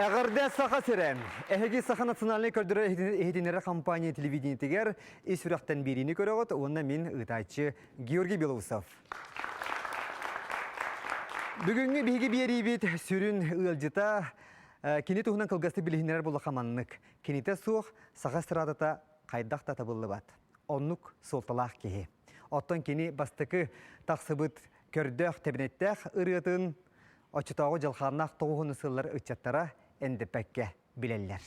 Эҕэрдэ Саха сирэ! Эһиги Саха национальнай көрдөрөр иһитиннэрэр компания телевидениетигэр ис сүрэхтэн биэриини көрөҕүт уонна мин ыытааччы Георгий Белоусов. Бүгүҥҥү биһиги биэриибит сүрүн ыалдьыта кини туһунан кылгастык билиһиннэрэр буоллахха маннык. Кинитэ суох саха эстрадата хайдах да табыллыбат. Оннук суолталаах киһи. Оттон кини бастакы тахсыбыт көрдөөх тэбинэттээх ырыатын оччотооҕу дьалхааннаах тоҕуһуну сыллар ыччаттара эндэппэккэ билэллэр.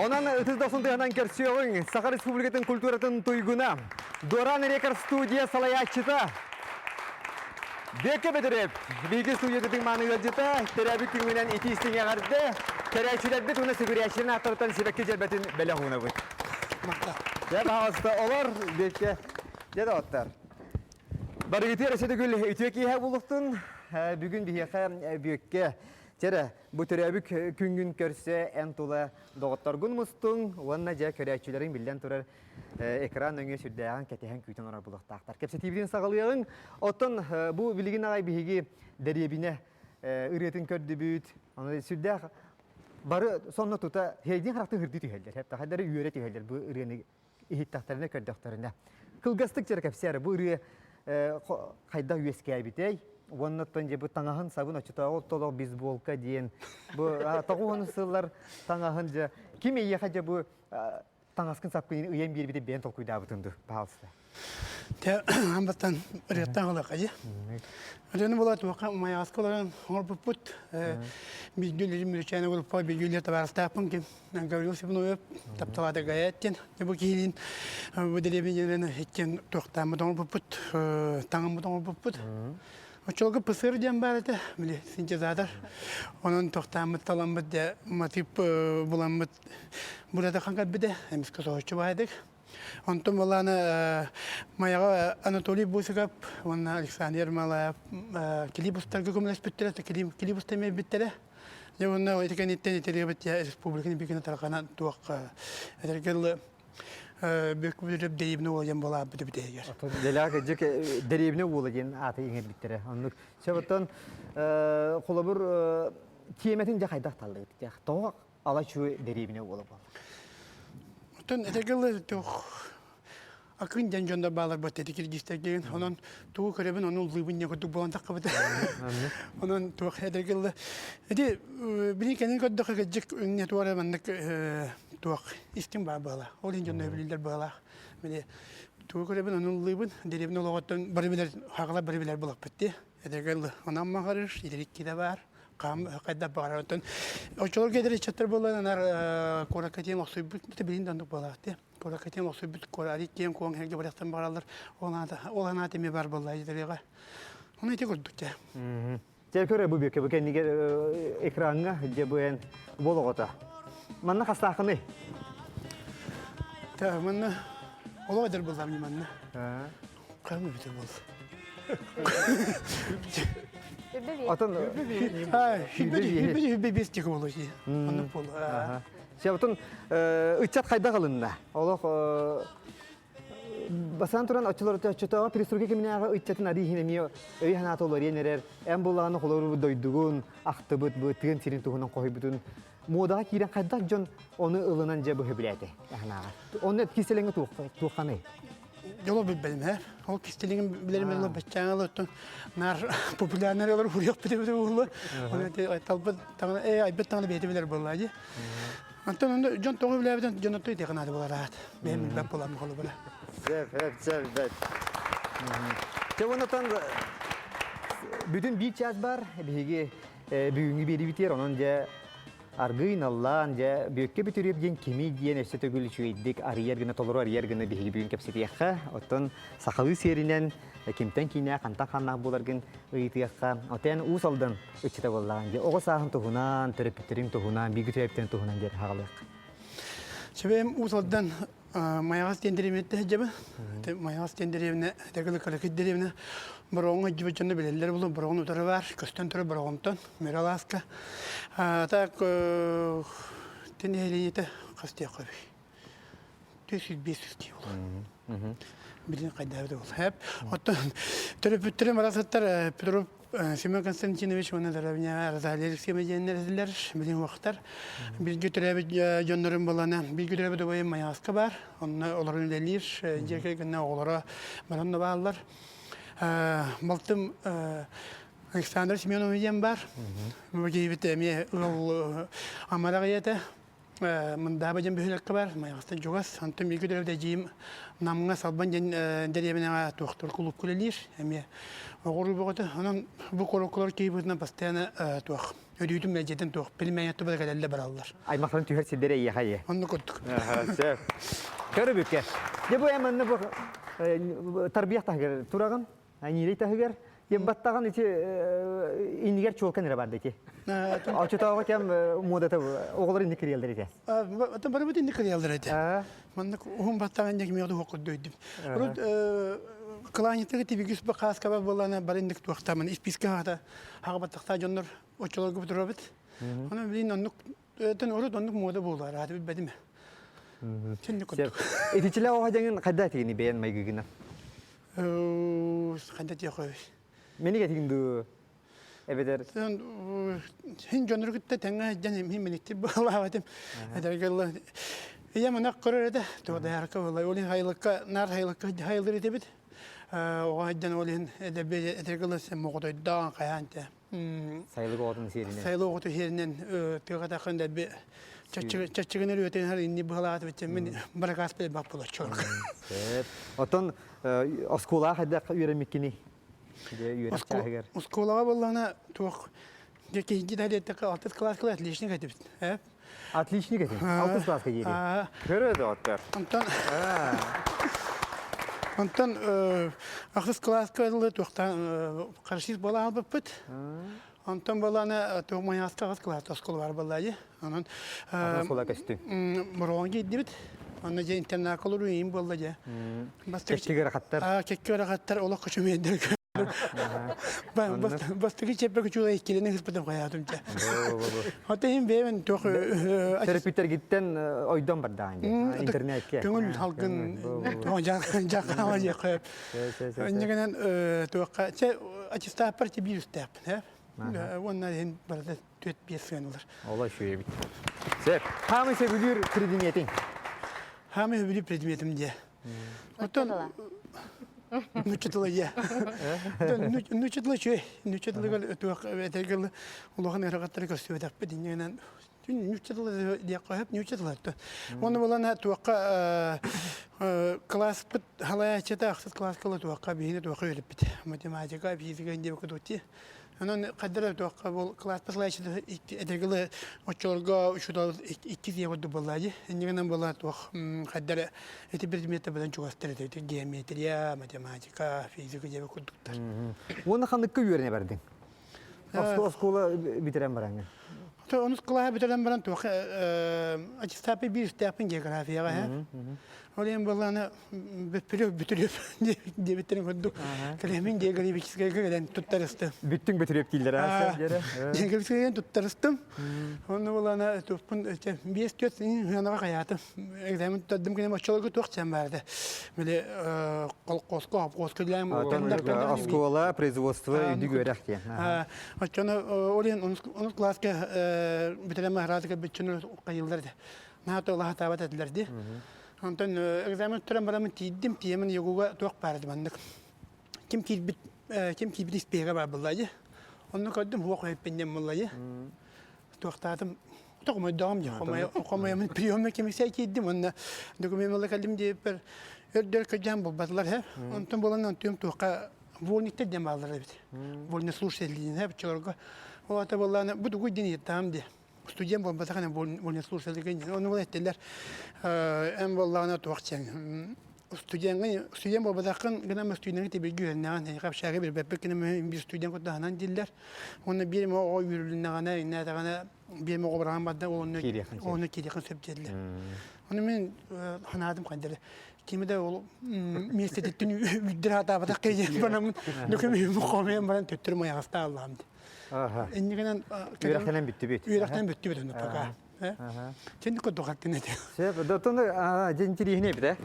Онон ытыс дохсун тыаһынан көрсүөҕүҥ Саха Республикатын культуратын туйгуна, Дуораан Рекорд студия салайааччыта Бекка Бөтүрүөп биһиги студиябытын мааны ыалдьыта, төрөөбүт күҥҥүнэн итии истиҥ эҕэрдэ, көрөөччүлэрбит уонна сүгүрүйээччилэрин ааттарыттан сибэкки дьэрбэтин бэлэх уунабыт. Дьэ, баһаҕаста олор, Бекка. Дьэ, доҕоттор. Барыгытыгар өссө төгүл үтүө киэһэ буолуохтун. Бүгүн биһиэхэ Бүөккэ Чэрэ, бу төрөөбүт күҥҥүн көрсө эн тула доҕотторгун мустуҥ уонна дьэ көрөөччүлэриҥ биллэн турар экран нөҥүө сүрдээҕин кэтэһэн күүтэн олорор буолуохтаахтар. Кэпсэтиибитин саҕалыаҕыҥ. Оттон бу билигин аҕай биһиги дэриэбинэ ырыатын көрдүбүт. Аны сүрдээх бары сонно тута хейдин харахтын хырдыы түһэллэр. Хайдары үөрэ түһэллэр бу ырыаны иһиттэхтэринэ, көрдөхтөрүнэ. Кылгастык дьэ кэпсээр бу ырыа хайдах үөскээбитэй? Уонна оттон дьэ бу таҥаһын сабын оччотооҕу толох бейсболка диэн бу тоҕуһун сыллар таҥаһын дьэ ким эйиэхэ дьэ бу таҥаскын сапкын ыйан биэрбити бэйэн толкуйдаабытын дуу пожалуйста. Те амбаттан ырыаттан ылыахха дии. Ырыаны була туохха майаҕаска олорон оҥорбуппут. Биирдүүлэрим Мүрүчээнэ группа биирдүүлэр табаарыстаахпын ким Гаврил Семеновев тапталаата Гаят диэн бу киһилиин бу дэриэбинэлэрин иккиэн туохтааммыт оҥорбуппут, таҥаммыт оҥорбуппут. Оччолорго ПСР диэн баар этэ, били синтезатор. Онон тохтааммыт таламмыт дьэ матыып буламмыт буратахан кэлбитэ, эмискэ соһуччу баайдык. Онтон буолаана Майаҕа Анатолий Босиков уонна Александр Ермолаев клип устарга көмөлөспүттэрэ, клип устан биэрбиттэрэ. Дьэ уонна ити кэнниттэн итириэбит республиканы бикини тарҕанан туох этэргэ дылы Бүөккүбүтүрүп дэриэбинэ уола диэн буолаабыт бүтэһигэр. Дэлээх дьик дэриэбинэ уола диэн ааты иҥэрбиттэрэ. Оннук. Сөп оттон холобур тиэмэтин дьэ хайдах таллыгыт? Тоҕо ала-чуо дэриэбинэ уола буолла? Оттон этэргэ дылы туох акын диэн дьоннор баалар бу эти киргизтэргин. Онон тугу көрөбүн, ону ыллыыбын диэн курдук буолан таххыбыт. Онон туох этэргэ дылы ити били кэнин көрдөххө кырдьык үҥнэ туора маннык туох истиҥ баар буола. Ол иһин дьонно өбүлүүллэр быалаах. Били тугу көрөбүн, ону ыллыыбын. Дэриэбинэ олоҕуттан бары билэр, хагалар бары билэр булаппыт дии. Этэргэ дылы онон маҕарыш, итирикки да баар. Хаам хайдах баҕарар. Оттон оччолорго эдэр ыччаттар буолан анар куоракка тиийэн охсуйбут, билин да оннук буолаах дии. Куоракка тиийэн охсуйбут куорат киэҥ куоҥ сиргэ барыахтан баҕараллар. Ол аата, ол анаата эмиэ баар буолла итилиэҕэ. Ону ити курдук дьэ. Дьэ көрө бу бүөккэ бу кэннигэр экраҥҥа дьэ бу эн уол оҕото. Манна хастааххыный? Та манна олох эдэр буоллам не манна. Хаһан бүтэ буол. Отон Хүббе бес тик болу си. Оннук болу. Сэ отон ыччат хайдах ылынна? Олох Бастаан туран оччолор оччотооҕу перестройка кэминээҕи ыччатын арыы иһин эмиэ өй санаата уларыйан эрэр. Эн буллаҕына холобур дойдугун ахтыбыт бу тыын сирин туһунан хоһуйбутун муодаҕа киирэн хайдах дьон ону ылынан дьэ быһы билээтэ аһынааҕар. Онно кистэлэҥэ туохханый? Дьоло билбэтим ээ. Ол кистэлэҥин билэрим элэ баччааҥы оттон наар популярнай олор хуруйах битэ битэ буолла. Оны талбыт таҥана э айбыт таҥана бэйэтэ билэр буолла дии. Онтон онно дьон тоҕо билээбитин дьон оттон ити гынаады буолар аат. Бэйэм билбэт буолам холобура. Сөп, сөп, сөп, бэт. Чэ, онтон бүтүн биир час бар биһиги бүгүҥҥү биэрибитигэр онон дьэ аргыый наллаан дьэ бүөккэ бүтүрүөп диэн кимий диэн өссө төгүл үчүгэйдик арыйар гына толору арыйар гына биһиги бүгүн кэпсэтиэххэ. Оттон сахалыы сиэринэн кимтэн киинэ хантан ханнаах буоларгын ыйытыахха. Отен Уус Алдан ыччата буоллаҕын дии. Оҕо сааһын туһунан, төрөппүттэриҥ туһунан, бииргэ төрөөбүттэрин туһунан диэн хаҕалыах. Сөбэм Уус Алдан Майаҕас диэн дэриэбинэттэ сылдьабын. Майаҕас диэн дэриэбинэ, Дагылы Кыракый дэриэбинэ Бороҕоҥҥо илдьибит дьоно билэллэр буолуо, Бороҕон утары баар, көстөн турар Бороҕонтон, Мөрө алааска. Так, тин нэһилиэнньэтэ хас диэххэ эбий? 405 дии буолуо. Билин хайдаабыта буолуо. Хэп. Оттон төрөппүттэрим барахсаттар Петров Семен Константинович уонна Доровня Розалия Алексеевна диэннэр этилэр, билин уохтар. Бииргэ төрөөбүт дьоннорум буолана, бииргэ төрөөбүт убайым Майаҕаска баар, онно олорон үлэлиир, дьиэ кэргэнэ оҕолоро баран да бааллар. Балтым Александр Семенович диэн баар. Бу киһибит эмиэ ыал амарах ийэтэ. Мындааба диэн бөһүөлэккэ баар, Майаҕастан чугас. Онтон бииргэ төрөөбүт эдьиийим Намҥа Салбан диэн дэриэбинэҕэ туохтуур кулуупка үлэлиир. Эмиэ оҕуруу бөҕөтө. Онон бу куораккалар киһи постоянно туох өрүүтүн мэлдьитин туох пельмени туба кэлэллэ бараллар. Аймахтарын түһэр сирдэрэ эйиэхэ ийэ. Оннук курдук. Сөп. Көрүбүккэ. Дьэ бу эманна бу тарбыйах таһыгар тураҕын, Аньиирэй таһыгар баттаҕын ити иннигэр чуолкан эрэ барды ити. Оччотооҕу кэм муодата оҕолор инник кириэллэр ити. Атын барыбыт инник кириэллэр ити. Маннык уһун баттаҕын дьэ кимиэхэ да көрдөйдүм. Урут кылаанньытыгы тибигис бу хааскаба буоллаана бары инник туохтаамын испиискэ хаата хаҕа баттахтаа дьоннор оччолорго бутуробут. Онон билин оннук урут оннук муода буолар ааты билбэтим. Синник курдук. Итичилэ оҕо дьаҥын хайда этигини бэйэн майгыгына? Хайда диэхой. Мени этигин дуу? Эбэтэр Хин дьоннору кытта тэҥҥэ сылдьан мин миниктир буолаабатым. Эдэргэлла Ийэм ынах көрөр этэ, туодаярка буолла. Ол иһин хайылыкка, наар хайылыкка хайылыр этибит. Оҕо сылдьан ол иһин эдэргэлла моҕотойдоон хайаан те. Сайылык оҕотун сиэринэн. Сайылык оҕотун сиэринэн тыаҕа таххан дэлби чаччыгын өрүөтүн инни быһалаат битчэ мин баракаас бап булаччы. Сөп. Отон оскуолаҕа хайдах үөрэммиккиний? Үөрэх чааһыгар. Оскуолаҕа буоллаҕына туох киһи диэттэххэ алтыс кылааска отличник этибит. Отличник этим. Алтыс класска диэри. Көрө доҕоттор. Онтон Онтон ахыс кылааска ылы туохтан каршист буола албыппыт. Онтон буолааны туох майааска аҕыс кылаас оскуола бар буолла Онон оскуола көстүү. Мороҕон киирдибит. Онно дьэ интернакка олоруу иин буолла дьэ. Кэкки ыарахаттар. Кэкки ыарахаттар олох көчүмүйэндэр Бастакы чэппэ күчүлэ иккилени ыспытым хайаатым дьэ. Ота иһин бэйэбин туох Төрөппүттэргиттэн ойдон бардаҕын дии интернетке. Көҥүл халгын жакаама диэххэ. Иннигинэн туохха чэ аттестааппар ти биир үстээппин ээ. Уонна иһин барыта түөрт биэс сыаналар. Ола үчүгэй эбит. Сөп. Хаамый сөбүлүүр предметиҥ? Хаамый сөбүлүүр предметим диэ. Оттон нуучча тыла ийэ. Нуучча тыла үчүгэй. Нуучча тылыгар туох этэргэ улахан ыарахаттары көрсүбэтэхпит иннинэн нуучча тыла диэххэ сөп нуучча тыла. Уонна буолан туохха класспыт халайааччыта ахсыс класска туохха биһиги туохха үөрэппит. Математика, физика диэбиккэ тутти. Онон хайдах туохха бу кылааспыт салайааччыта этэргэ оччолорго учуутал икки киһи курдук буолла дии. Иннигинэн буолла туох хайдах эрэ ити предметтэр быдан чугастар этэ. Ити геометрия, математика, физика диэбит курдуктар. Уонна ханныкка үөрэнэ бардыҥ? Оскуола бүтэрэн бараҥҥын. Онус кылааһы бүтэрэн баран туох аттестаппын биир истээхпин географияҕа һэ. Ол иһин буоллаҕына Бүттүрүп, бүтүрүп диэбиттэрин курдук кэлэмин географическайга кэлэн туттарыстым. Бүттүҥ бүтүрүп дииллэр аа Географическайга туттарыстым. Онно буолана туппун биэс түөрт сыанаҕа хайаатым. Экзамен туттардым кэнэ оччолорго туох чэм баарда. Били колхозка, обхозка үлэм Оскуола, производство, үрдүк үөрэх диэн. Оччону ол иһин онус класска бүтэрэн маһараатыга бүтчүнү хайыллар этэ. Наһаа улаатаабат этилэр дии. Онтон экзамен туттаран бараммын тиийдим, тиийэммин ЕГУга туох баар этэ маннык. Ким киирбит, ким киирбит испииһэгэ баар буолла дии. Онно көрдүм, суох эппин диэн буолла дии. Туохтаатым, хомойдоҕум дии, хомойоммун приемный комиссия киирдим, уонна документ ыла кэллим диэбиппэр өр-дөр кырдьаан булбатылар һэ. Онтон буолан онтуйум туохха вольниктар диэн бааллар эбит. Вольнослушатель диэн һэ, оччолорго. Ол аата буоллаҕына бу тугуй диэн ыйыттаҕым дии. Студент буолбатах эн вольнослушатель ону була эттилэр эн буоллаҕына туох диэн. студеҥҥа студент буолбатаххын гынан студеҥҥа тибилги үөрэннэҕин эйиэхэ общага билбэппит гынан биир студент курдаһынан дииллэр. Уонна биир эмэ оҕо үүрүлүннэҕинэ, иннээтэҕинэ биир эмэ оҕо быраҕан барда, ол онно онно киириэххин сөп дииллэр. Ону мин санаатым хайдары кими да ол миэстэтиттэн үүрдэр сатаабатах киһи бараммын нүкүм хомуйан баран төттөрү майаҕастаах аллаам дии. Иннигинэн үөрэхтэнэн бүттүбүт. Үөрэхтэн бүттүбүт онно пока. Сен курдук хаттын этэ. Сөп, дотон дьин тириһине бит э.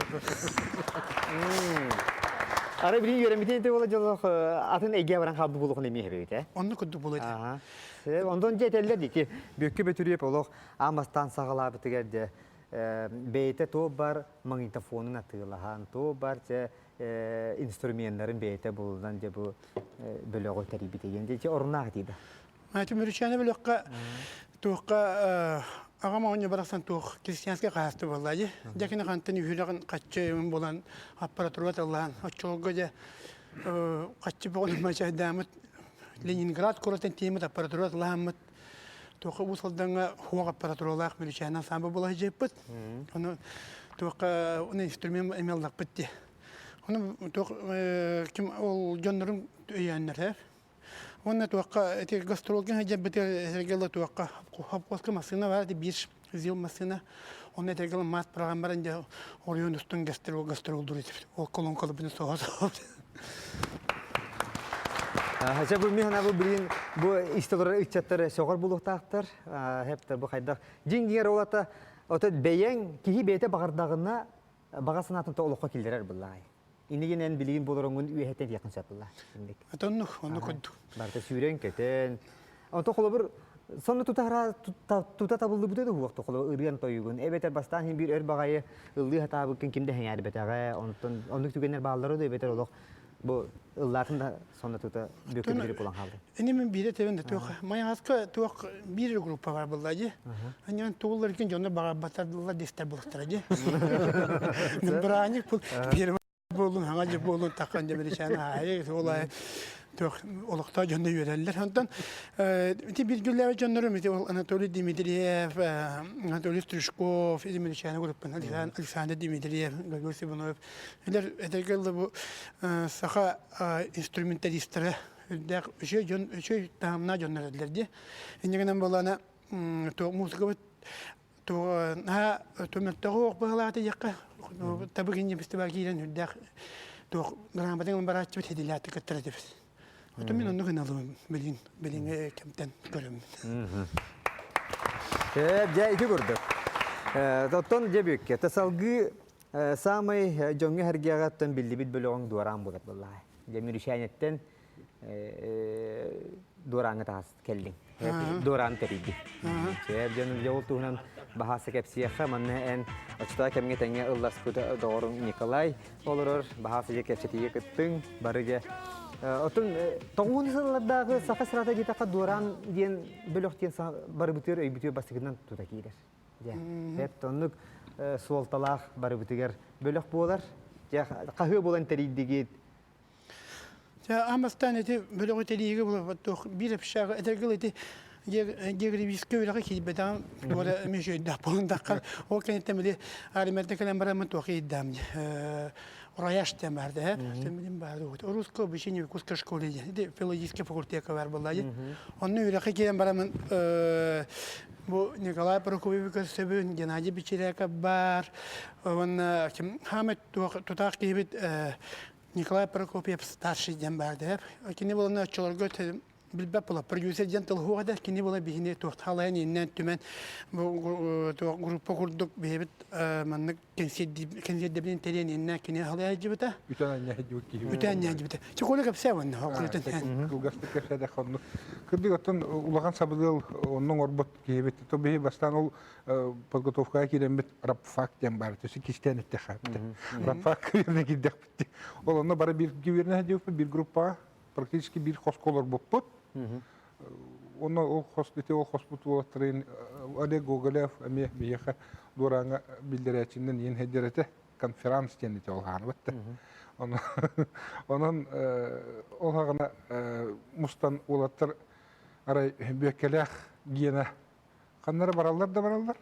Ара билин үөрэммитин ити буола дьолох атын эйгэ баран хаалбыт буолуохун эмиэ эбит э. Онно курдук буолуо этэ. Сөп, онтон дьэ этэллэр дики бүккү бөтүрүөп олох аан бастаан саҕалаабытыгар дьэ бэйэтэ туох бар магнитофонун атыылаһан, туох бар дьэ инструменнарын бэйэтэ булунан дьэ бу бөлөҕү тэрийбит диэн дьэ оруннаах этии да. Түмүрүчээнэ бөлөххө туохха аҕам оҕонньор барахсан туох крестьянскай хаһаайыстыба буолла дии. Дьэ кини хантан үһүлэҕин хаччы булан аппаратура тыллаан оччолорго дьэ хаччы бөҕөнү мачайдааммыт Ленинград куораттан тиийэммит аппаратура тыллааммыт туохха Уус Алдаҥҥа хуох аппаратуралаах Мүрүчээнэ ансаамбыл буола сылдьыппыт. Ону туохха ону инструмент эмиэ ыллахпыт дии. Ону туох ким ол дьоннорум өйөөннөр Уонна туохха ити гастролга сылдьарбытыгар этэргэ дылы туохха хопкуоска массыына баар ити биир ЗИЛ массыына. Онно этэргэ дылы маас быраҕан баран дьэ оройуон устун гастрол гастролдуур этибит. Ол колонкаларбытын соһо-соһо. Чэ бу мин бу билин бу истэ олорор ыччаттар сөҕөр булуохтаахтар. Хепте бу хайдах дьиҥ дьиҥэр ол ата ото бэйэҥ киһи бэйэтэ баҕардаҕына баҕа санаатын то олоххо киллэрэр быллаай. Инигин эн билигин буолороҥҥун үөһэттэн диэххин сөп буолла. Инник. Оннук, оннук курдук. Барыта сүүрэн-көтөн. Онто холобур сонно тута тута табыллыбыта да уһуохту холобур ырыан тойугун эбэтэр бастаан иһин биир өр баҕайы ыллыы сатаабыккын ким да сэҥээрбэтэҕэ онтон оннук түгэннэр бааллара да эбэтэр олох бу ыллаатын да сонно тута бүккэ бүтүрүп булан хаалдым. Ини мин биирэ тэбэн да туох майаҕаска туох биир группа бар буолла дии. Аньан тугуллар иккин дьонно баҕарбатар дистер булуктара дии. Браник бул первый буолун хаҥа дьэ буолун такхан дьэ биричээн аайы ол туох олохтоох дьонно үөрэллэр. Онтон ити биргүллээбит дьоннорум ити ол Анатолий Дмитриев, Анатолий Стручков, ити Миричээн группын Александр Дмитриев, Гаврил Сибунов. Илер этэргэ дылы бу саха инструменталистара үрдээх үчүгэй дьон үчүгэй таһымнаах дьоннор этилэр дии. Инньэ гынан буоллаҕына туох музыкабыт туох наһаа төмөлтөҕө ох быһалаата диэххэ табык инньэ фестиваль киирэн үрдээх туох грамотаҥ барааччыбыт хидилээттик кыттар этибит. Отон мин оннук ыналыбын билин билиҥҥи кэмтэн көрөммүн. Дьэ ити курдук. Оттон дьэ бүккэ салгыы Саамай дьоҥҥо-сэргэҕэ биллибит бөлөҕүҥ Дуораан буолар буоллаҕа. Дьэ Мүрүшээнэттэн Дуорааҥҥа таһас кэллиҥ. Дуораан тэрийдиҥ. Чэ, дьон дьэ ол туһунан баһааса кэпсиэххэ. Манна эн оччотооҕу кэмҥэ тэҥҥэ ылласпыт доҕоруҥ Николай олорор. Баһааса дьэ кэпсэтиигэ кыттыҥ. Бары дьэ Оттон тоҕуһун сыллардааҕы саха сырата диэтэххэ Дуораан диэн бөлөх диэн барыбытыгар өйбүтүгэр бастакынан тута киирэр. Дьэ, бэрт оннук суолталаах барыбытыгар бөлөх буолар. Дьэ, хаһыа буолан тэрийдигит? Дьэ, аан бастаан ити бөлөҕү тэрийиигэ буолар биир общага этэргэ ити географическай үөрэххэ киирбэтэҕим туора эмиэ үчүгэйдээх буолан ол кэнниттэн били армията кэлэн бараммын туох иирдэм рояж диэн баар да билим баар русское обучение в якутской школе диэн ити филологический факультекка баар буолла онно үөрэххэ киирэн бараммын Бу Николай Прокопьевы көрсөбүн, Геннадий Бечеряков баар, уонна ким хаамай тутаах киһибит Николай Прокопьев старший диэн баар дэһэр. Кини буолан оччолорго билбэт була продюсер диэн тыл суох этэ. Кини буола биһини туох халайан иннэн түмэн группа курдук биһибит маннык кэнсиэрдэбинин тэрийэн иннэ кини халайа сылдьыбыта. Үтэн анньа сылдьыбыт киһи. Үтэн анньа сылдьыбыта. Чеколя кэпсээ уонна хокуютун. Кылгастык кэпсээдэх оннук. Кырдык оттон улахан сабыдыал оннуҥ орбот киһибит. То биһи бастаан ол подготовкаҕа киирэммит рабфак диэн баар. Төсө кистээн эттэхэ. Рабфак киирнэ киирдэхпит. Ол онно бары биир киирнэ диэппит биир группаҕа практически биир хоско олорбуппут. Онно ол хос ити ол хоспут уолаттарын Олег Гоголев эмиэ биһиэхэ Дуорааҥҥа биллэрээччинэн иэн сылдьар этэ. Конференц диэн ити ол хааныбыт да. Онон ол хаҕына мустан уолаттар арай Бүөккэлээх Гена ханнара бараллар да бараллар,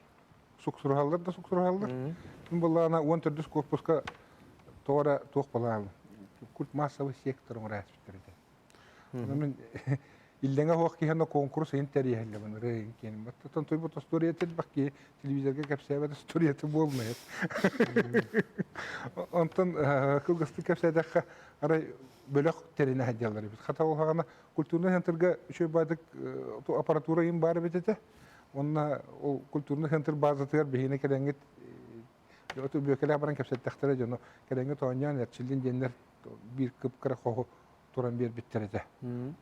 суксуруһаллар да суксуруһаллар. Ким буоллаҕына 14 корпуска. Тоҕо эрэ туох балаҕан культ массовый сектор оҥоро ааспыттар этэ. Мин иллэҥэ суох киһи онно конкурс ыйын тэрийэллэбин ырыа киэним. Баттатан туйбут остуоруйа элбэх киһи телевизорга кэпсээбэт остуоруйата буолмайат. Онтон кылгастык кэпсээтэххэ арай бөлөх тэринэ сылдьаллар эбит. Хата ол хаҕана культурнай центрга үчүгэй баайдык аппаратура ыйын баар эбит этэ. Онно ол культурнай центр базатыгар биһиги кэлэҥҥит Бүөкэлээх баран кэпсэттэхтэрэ дьону кэлэҥҥит оонньоон эрчиллин диэннэр биир кып-кыра хоһу туран биэрбиттэр этэ.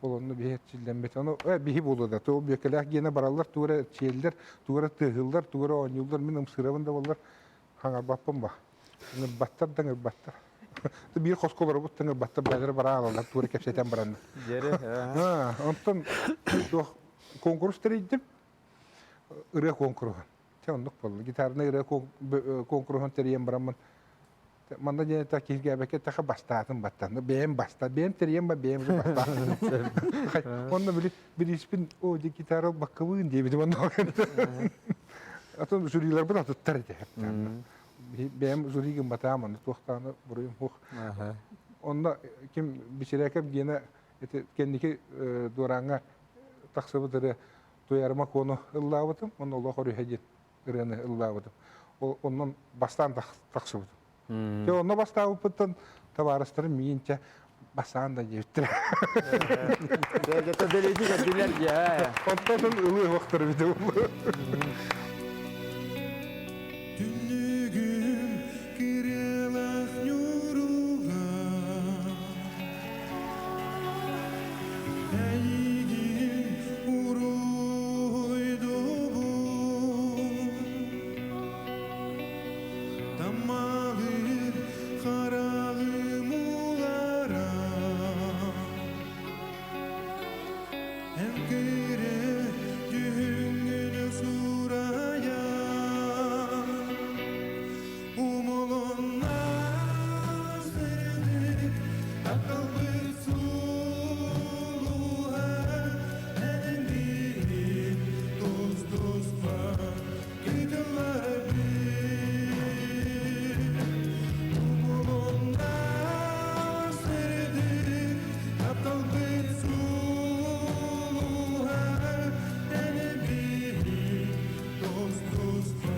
Ол онно биһи эрчиллэммит. Ону биһи буолуо да, ол Бүөкэлээх гиэнэ бараллар, тугу эрэ эрчийэллэр, тугу эрэ тыаһыыллар, тугу эрэ оонньууллар. Мин ымсыырабын да буоллар, хаҥарбаппын ба. Ыҥырбаттар да ыҥырбаттар. Биир хоско олоробут да ыҥырбаттар, бэйэлэрэ бара аалаллар, тугу эрэ кэпсэтэн бараннар. Онтон туох куонкурус тэрийдим. Ырыа куонкуруһун. Чэ оннук буолла. Гитарнай ырыа куонкуруһун тэрийэн бараммын манна диэн этэ киһиргээбэккэ эттэххэ бастаатым баттан. Бэйэм баста, бэйэм тэрийэн ба бэйэм же бастаатым. Онно били бириспин о ди гитара ылбаккабын диэбитим онно. Атын жюриларбын атыттар этэ. Бэйэм жюри гымматаам онно туохтааны буруйум суох. Онно ким Бичирээкэп гиэнэ ити кэнники дуорааҥҥа тахсыбыт ырыа Туйарыма Куону ыллаабытым, онно олох өрүһэ диэн ырыаны ыллаабытым. Ол онон бастаан тахсыбытым. Дьэ онно бастаабыппыттан табаарыстарым миигин чэ басаан да диэбиттэрэ. Дьэ бэлиэтии көрдүлэр дьэ. Онтон ылыы уохтар эбитэ буолла. Түннүгүм кырыалаах ньууруга Эйигин уруйдубун Таммалыыр хараҕым улара Эн кэрэ дьүһүҥҥүн суурайан Умулунна сырдык тапталбыт сулуһа Эн биһик тус-туспа кытылларбыт Умулунна сырдык тапталбыт сулуһа Эн биһик тус-туспа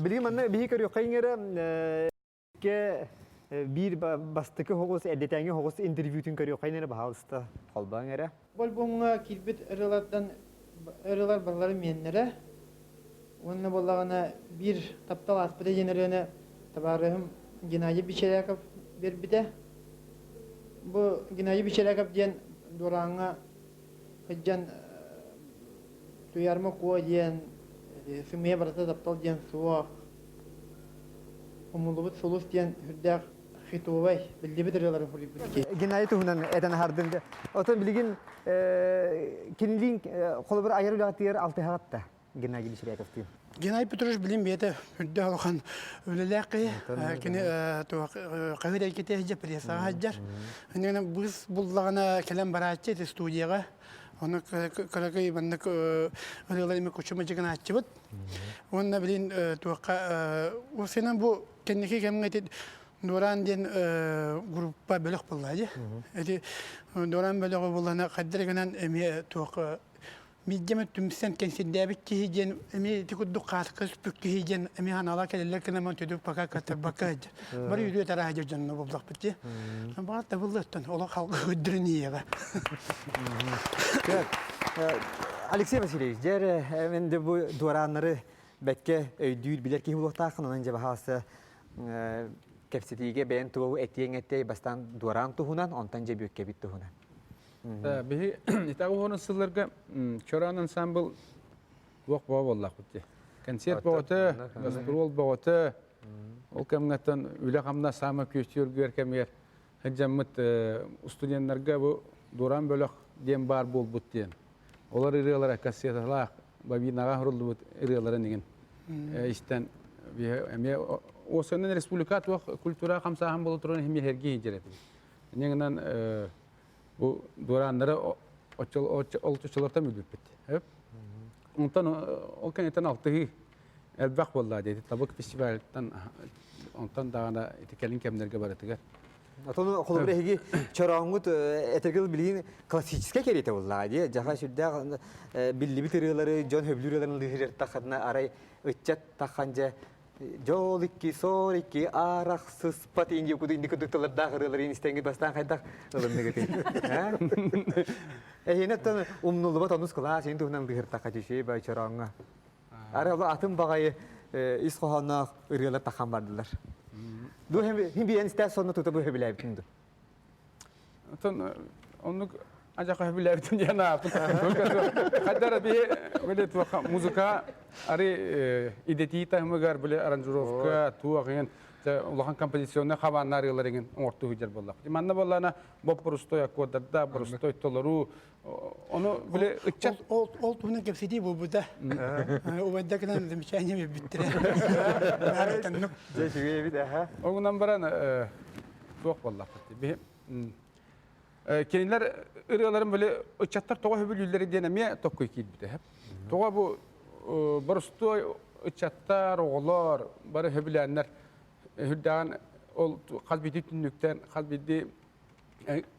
Билигин манна биһи көрүөххэ иҥэрэ биир бастакы хоҕус эрдэтээҥи хоҕус интервьютун көрүөххэ иҥэрэ баһаалыста холбооҥ эрэ. Бу альбомҥа киирбит ырыалартан ырыалар барыларын миэннэрэ уонна буоллаҕына биир таптал ааспыта диэн ырыаны табаарыһым Геннадий Бичеряков биэрбитэ. Бу Геннадий Бичеряков диэн Дурааҥҥа сылдьан Туйаарма Куо диэн сымыйа барыта таптал диэн суох, Умуллубут сулус диэн сүрдээх хитовай, биллибит ырыаларын суруйбут киһи. Геннадий туһунан этэн аһардым. Оттон билигин кинилиин холобур айар үлэҕитигэр алтыһаҕыт да? Геннадий Бисеряковтыын. Геннадий Петрович билим бэйэтэ үрдэ улахан үлэлээх киһи. Кини хаһыат эйгэтэ сылдьар, прессаҕа сылдьар. Иннинэ быыс буллаҕына кэлэн барааччы ити студияҕа. Ону кыракый маннык ырыалар эми кучу мадьыгынааччыбыт. Уонна билин туохха уопсайынан бу кэнники кэмҥэ ити Дуораан диэн группа бөлөх буолла дии. Ити Дуораан бөлөҕү буллана хайдах гынан эмиэ туох Биирдэ түмсэн кэнсирдээбит киһи диэн эмиэ ити курдук хааска түспүт киһи диэн эмиэ ханаала кэлэллэр гынан төдүк пока кытарбакка сылдьар. Бары үтүө тараа дьонно буллахпыт дии. Баҕар табыллыаттан олох халга көрдөрөн ийэҕэ. Алексей Васильевич, дьэ мен де бу дуорааннары бэккэ өйдүүр билэр киһи буолуохтааххын, онон дьэ баһаалыста кэпсэтиигэ бэйэн тугу этиэҥ этэй бастаан дуораан туһунан, онтон дьэ бүөккэбит туһунан. Биһи итак уһун сылларга Чораан ансамбл туох боо буоллахпыт дии. Концерт бөҕөтө, гастрол бөҕөтө. Ол кэмҥэттэн үлэ-хамнас саамай күөстүүргүөр кэмигэр сылдьаммыт студеннарга бу Дураан бөлөх диэн баар буолбут диэн. Олор ырыалара кассеталаах бобинаҕа суруллубут ырыаларын игин истэн эмиэ осонун республика туох культура хамсааһын буола туран эмиэ эргии сылдьар этибит. Инньэ гынан бу дуорааннары ол оччолортон билбиппит. Онтон ол кэнниттэн алтыһыы элбэх буолла диэти табык фестивальтан онтон даҕаны ити кэлин кэмнэргэ барытыгар. Отон холобур эһиги чорооҥҥут этэргил билигин классическай кэриэтэ буоллаҕа дии. Дьаха сүрдээх биллибит ырыалары дьон хөбүлүүр ырыаларын лыыһырар таххатына арай ыччат таххан дьэ дьол икки сор икки арахсыспат инди куду инди кудук тыллардаах ырыалары истэҥҥит бастаан хайдах ылынныгытый? Эһиэнэ оттон умнуллубат онус кылаас ин туһунан лыыһыртахха түшүй бай чорооҥҥо. Ары ол атын баҕайы ис хоһоонноох ырыалар тахан бардылар. Ду хим биэн истэ сонно тута бу хөбүлээбитин ду. Оттон оннук ажаха хөбүлээбитим диэн ааппыт. Хайдара би биле туоха музыка ары идэтии таһымыгар биле аранжировка туох ген улахан композиционный хабааннар ырыалар еген оҥортуу сылдьар буоллах. Манна буоллаана боппурустой аккордарда, борустой толоруу Ону били ыччат Ол ол туһунан кэпсэтии буолбута. Убайда кэлэн замечание биэрбиттэрэ. Наартаннык. Дьэ үчүгэй эбит аха. Ол гынан баран туох буоллахпыт. Биһи кинилэр ырыаларын били ыччаттар тоҕо сөбүлүүллэрэ диэн эмиэ токкуй киирбитэ. Тоҕо бу боростуой ыччаттар, оҕолор бары сөбүлээннэр үрдэҕин ол хас биирдии түннүктэн, хас биирдии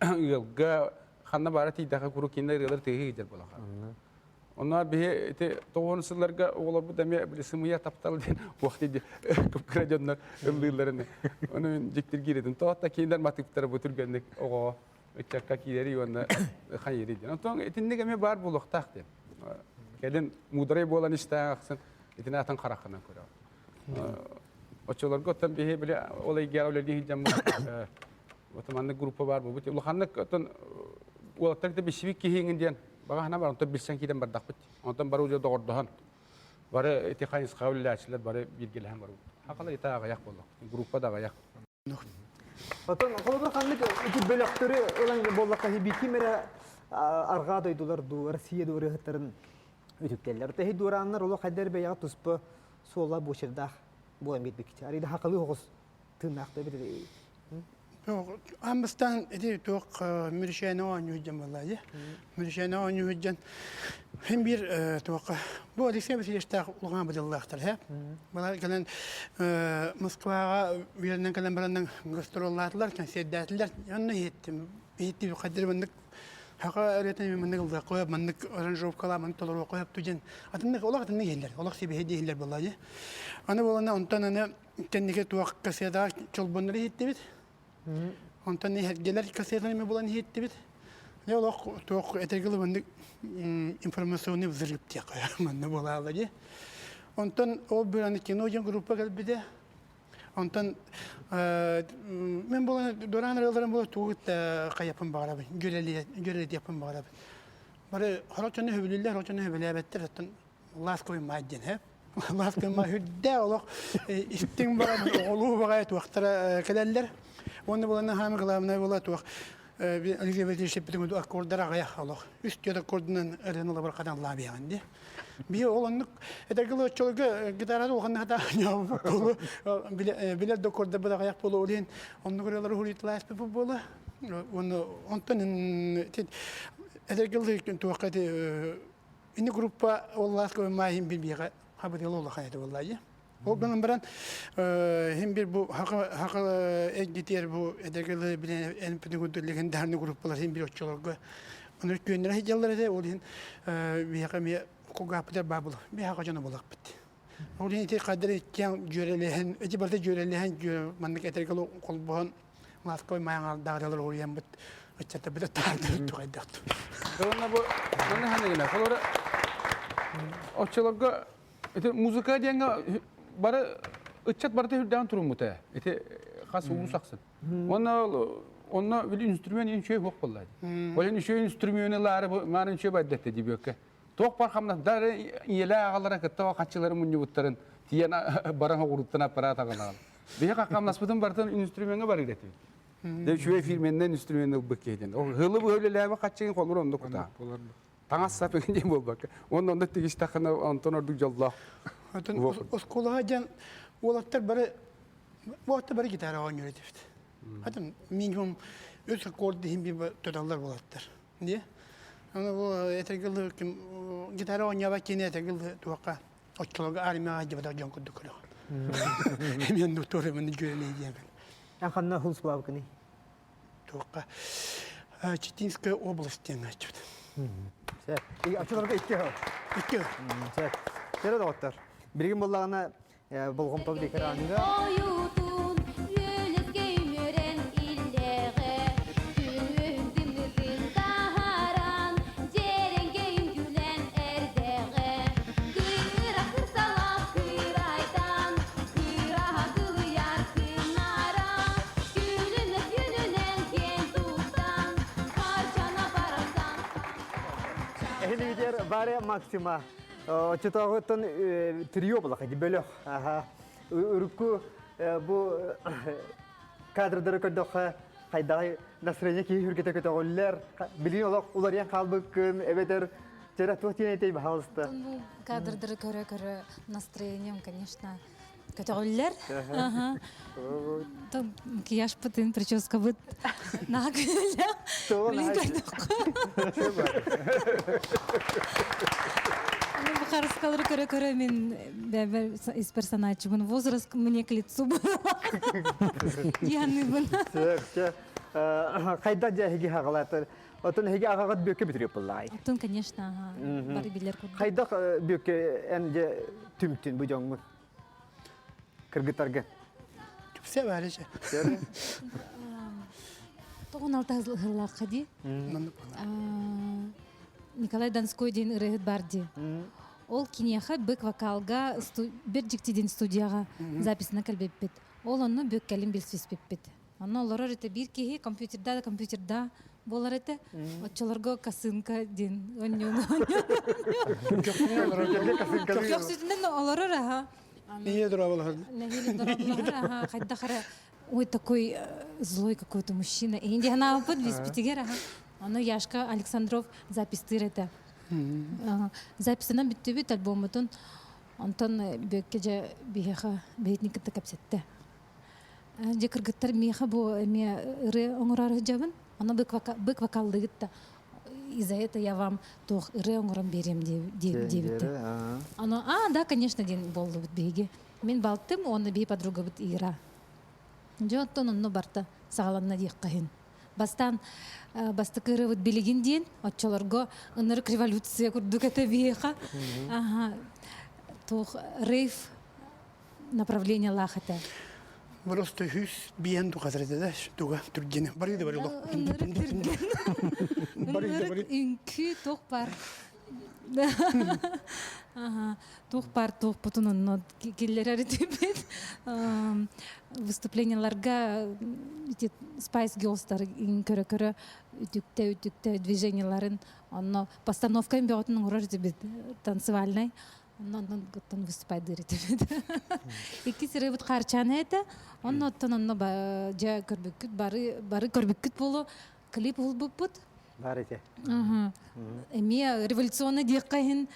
ыалга ханна баара тиийдэххэ куруук кинилэр ырыалар тыаһыы иһдэр буолаха. Онно биһи ити тоҕуон сылларга оҕолорбут эмиэ били сымыйа таптал диэн уох дии кыпкыра дьоннор ыллыылларын ону мин дьиктиргиир Тоҕо кинилэр матыыптара бу түргэнник оҕоҕо ыччакка киирэри уонна хайыырый диэн. Онтон итинник эмиэ баар буолуохтаах диэн. Кэлин муударай буолан истээх ахсын итини атын хараххынан көрөҕүн. Оччолорго оттон биһи били ол эйгэҕэ үлэлии сылдьаммыт Вот маннык группа баар буолбут. Улаханнык оттон уолаттар да билсибит киһиҥин диэн баҕаһына бар, онтон билсэн киирэн бардахпыт. Онтон бары уже доҕордоһон, бары ити хайысхаҕа үлэлээччилэр бары бииргэлэһэн барбыт. Хахалар ити аҕыйах буолла. Группа да аҕыйах. Отон холобур ханнык ити бөлөхтөрү ылан буоллахха ким эрэ арҕаа дойдулар дуу, Россия дуу ырыаһыттарын үтүктэллэр. Тэһи дуорааннар олох хайдар бэйэҕэ туспа суола буочардаах буолан биэрбиккит. Арыйда хахалыы оҕус тыыннаах да эбит Аан бастаан ити туох Мүрүшээнэ оонньуу сылдьан буолла дии. Мүрүшээнэ оонньуу сылдьан син биир туохха бу Алексей Васильевичтаах улахан быдыллаахтар һэ. Балар кэлэн Москваҕа үөрэнэн кэлэн баран гастроллаатылар, кэнсиэрдээтилэр. Онно иһиттим. Иһиттим хайдах маннык Хака ырыатын маннык ыллыахха, маннык аранжировкалаа, маннык толоруохха сөп диэн атыннык олох атыннык иһиллэр, олох сибиһи иһиллэр буолла дии. Аны буолана онтон аны кэнники туох кассетаҕа чолбоннору иһиттибит. Онтон иһэргэлэр кассетаны эмиэ булан иһиттибит. Дьэ олох туох этэргэ дылы маннык информационный взрыв диэххэ манна буолаалла дии. Онтон ол бір аны кино диэн группа кэлбитэ. Онтон мен буолан дораан ырыаларым буола тугу хайаппын баҕарабын, дьүөрэлиэхпин баҕарабын. Бары хорох дьону сөбүлүүллэр, хорох дьону сөбүлээбэттэр, оттон ласковый мать диэн, һэ? Ласковый мать үрдээх олох истиҥ баран оҕолуу баҕайы туохтара кэлэллэр. Уонна буолан хаамы главное буола туох Алексей Васильевич эппитин аккордара аҕыйах олох. Үс түөрт аккордунан ырыаны ылабар хатан лаабыйаҕын дии. Биһи ол оннук этэргэ дылы оччолорго гитараны улаханнык хата буолу билэр да аккордарбыт аҕыйах буолу ол иһин оннук ырыалары уһуруйталааспыт буола. Уонна онтон этэргэ дылы туохха ити ини группа ол ласковый май биһиэхэ хабырыала улахан этэ буолла дии. Ол гынан баран хим бир бу хака эргитиэр бу эдэргэлы билен эн курдук легендарный группалар хим бир оччолорго оны күөннэрэ сылдьаллар этэ ол иһин биһиэхэ эмиэ кулгаахпытыгар баа буолар биһиэхэ дьоно буолахпыт. Ол иһин ити хаддар иккиэн дьүөрэлэһэн ити барыта дьүөрэлэһэн маннык этэргэ холбоһон ласковый майаҥардаах уруйаммыт ыччаттарбыт таардыбыт тугайдахту. Уонна бу манна ханныгына холобура оччолорго Ити музыка диэҥҥэ бары ыччат барыта үрдээн туруммута. Ити хас улуус ахсын. Уонна онно били инструмент үчүгэй суох буолла. Ол үчүгэй инструмент ылаары маарын үчүгэй байдатта дибиэккэ. Туох бар хамнас дары ийэлээ аҕалара кытта хаччылары мунньубуттарын тиийэн баран оҕуруттан аппарат аҕалаҕын. Биһи хамнаспытын барытын инструмеҥҥа барыыр этибит. Дэ үчүгэй фирменнэн инструмент ылбыт киһитин. Хылы быһы үлэлээбэ хаччыгын холур онно кутаа. Таҥас сап диэн буолбакка. Уонна онно тигистэххинэ онтон ордук дьоллоох. Оттон оскуолаҕа диэн уолаттар бары уолаттар бары гитара оонньуур этибит. Хатын минимум үс аккорд иһин биир туталлар уолаттар. Дии. Аны бу этэргэ дылы ким гитара оонньообот кини этэгил туохха оччолорго армияҕа сылдьыбатах дьон курдук көрөҕүн. Эмиэ нуктуорумун дьүөрэлии диэн. Эн ханна хулсулаабыкыный? Туохха Читинская область диэн ааччыбыт. Сөп. Оччолорго икки хыл. Икки хыл. Сөп. Сөп доҕоттор. Билигин буоллаҕына болҕомтобут экраныга Ойуутун үөлэскэ үмүөрэн иллэҕэ, күнүһүн тымныытын таһааран, дьиэрэҥкэй үҥкүүлээн эрдэҕэ. Кыыра кырсалаах кыырайтан, кыыраһа кылыйар кынара, күлүмэс күнүнэн киэн туттан, харчана барахсан. Эһилигитер Варя Максима Оччотооҕуттан трио булах бөлөх. Урукку бу кадрдары көрдөххө хайдаҕай настроение киһи хүргэтэ көтөҕүллэр. Билигин олох уларыйан хаалбыккын эбэтэр чэрэ туох диэн этэй баһаалыста. Бу кадрдары көрө-көрө настроением, конечно, көтөҕүллэр. Макияжпытын, прическабыт наһаа күллэх. Билин көрдөххө. Ну, харыскалары көрө-көрө мин бэбэр из персонажбын возраст мне к лицу было. Дианыбын. Хайда дьэ эһиги хаҕалаатар. Отон эһиги аҕаҕыт бүөккэ бүтүрүөп буллаҕай. Оттон, конечно, ага. Бары билэр курдук. Хайдах бүөккэ эн дьэ түмтүн бу дьоҥҥун? Кыргыттарга. Түпсэ баарыча. Тоҕун алта сыллаахха дии. Николай Донской диэн ырыаһыт бар дии. Ол киниэхэ бык вокалга бир дьикти диэн студияҕа записына кэлбиппит. Ол онно бүк кэлин билсиспиппит. Онно олорор этэ биир киһи компьютерда да компьютерда буолар этэ. Оччолорго косынка диэн онньууну Көхсүтүнэн олорор аха. Нэһиилэ дорооболоһор. Нэһиилэ дорооболоһор аха. Хайдах эрэ ой такой злой какой-то мужчина. Иһин диһанаабыппыт биспитигэр аха. Ону Яшка Александров запистыыр этэ. Записынан бүттүбүт альбоммутун. Онтон Бүөккэ дьэ биһиэхэ биһитини кытта кэпсэттэ. Дьэ кыргыттар миэхэ бу эмиэ ырыа оҥорор сылдьабын. Ону бык вокаллыгыт да из-за этого я вам туох ырыа оҥорон биэриэм диэбиттэр. Ону а да конечно диэн буоллубут биһиги. Мин балтым уонна биһи подругабыт Ира. Дьэ оттон онно барта саҕаланна диэххэ иһин. Бастаан бастакы ырыабыт билигин диэн оччолорго ынырык революция курдук этэ биһиэхэ. Туох рейв направлениелаах этэ. Просто үс биэн тухатар этэ да туга түргэнэ бары да бары олох бары да бары үҥкүү туох бар туох бар туохпутун онно киллэрэр этибит выступлениеларга эти Spice Girls'тар көрө-көрө үтүктэ үтүктэ движениеларын онно постановка бөҕөтүн оҥорор этибит танцевальнай Онно онон оттон выступайдыыр этибит. Иккис ырыабыт Хаарчаана этэ. Онно оттон онно дьэ көрбүккүт бары бары көрбүккүт буолуо клип уһулбуппут. Бар этэ. Эмиэ революционный диэххэ иһин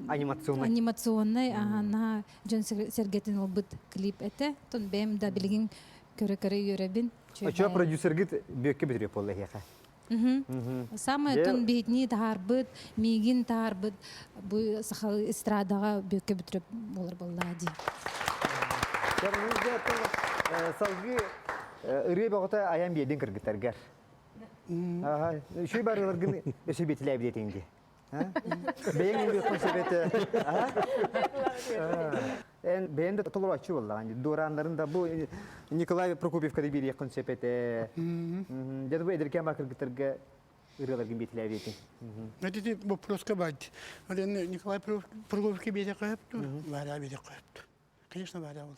анимационный. Анимационный аһана дьон сэргэтин ылбыт клип этэ. Тон бэйэм да билигин көрө-көрө үөрэбин. Очо продюсергит бүөккэ бүтүрүө буолла эһиэхэ. Самое тон биһитини таһаарбыт, миигин таһаарбыт бу саха эстрадаҕа бүөккэ бүтүрүп буолар буоллаа дии. Салгыы ырыа бөҕөтө айан биэрдин кыргыттаргар. Үчүгэй барыларгын өсө биэтилээбит этиҥ дии. Бэйэҥ ылыаххын сөп этэ. Эн бэйэҥ да толорооччу буоллаҕын. Дуорааннарын да бу Николай Прокопьевка да биэриэххин сөп этэ. Дьэ бу эдэркээн баар кыргыттарга ырыаларгын биэтилээбит этиҥ. Ити вопроска баайд. Николай Прокопьевка биэриэххэ сөп дуо? Варя биэриэххэ сөп дуо? Конечно, Варя буолла.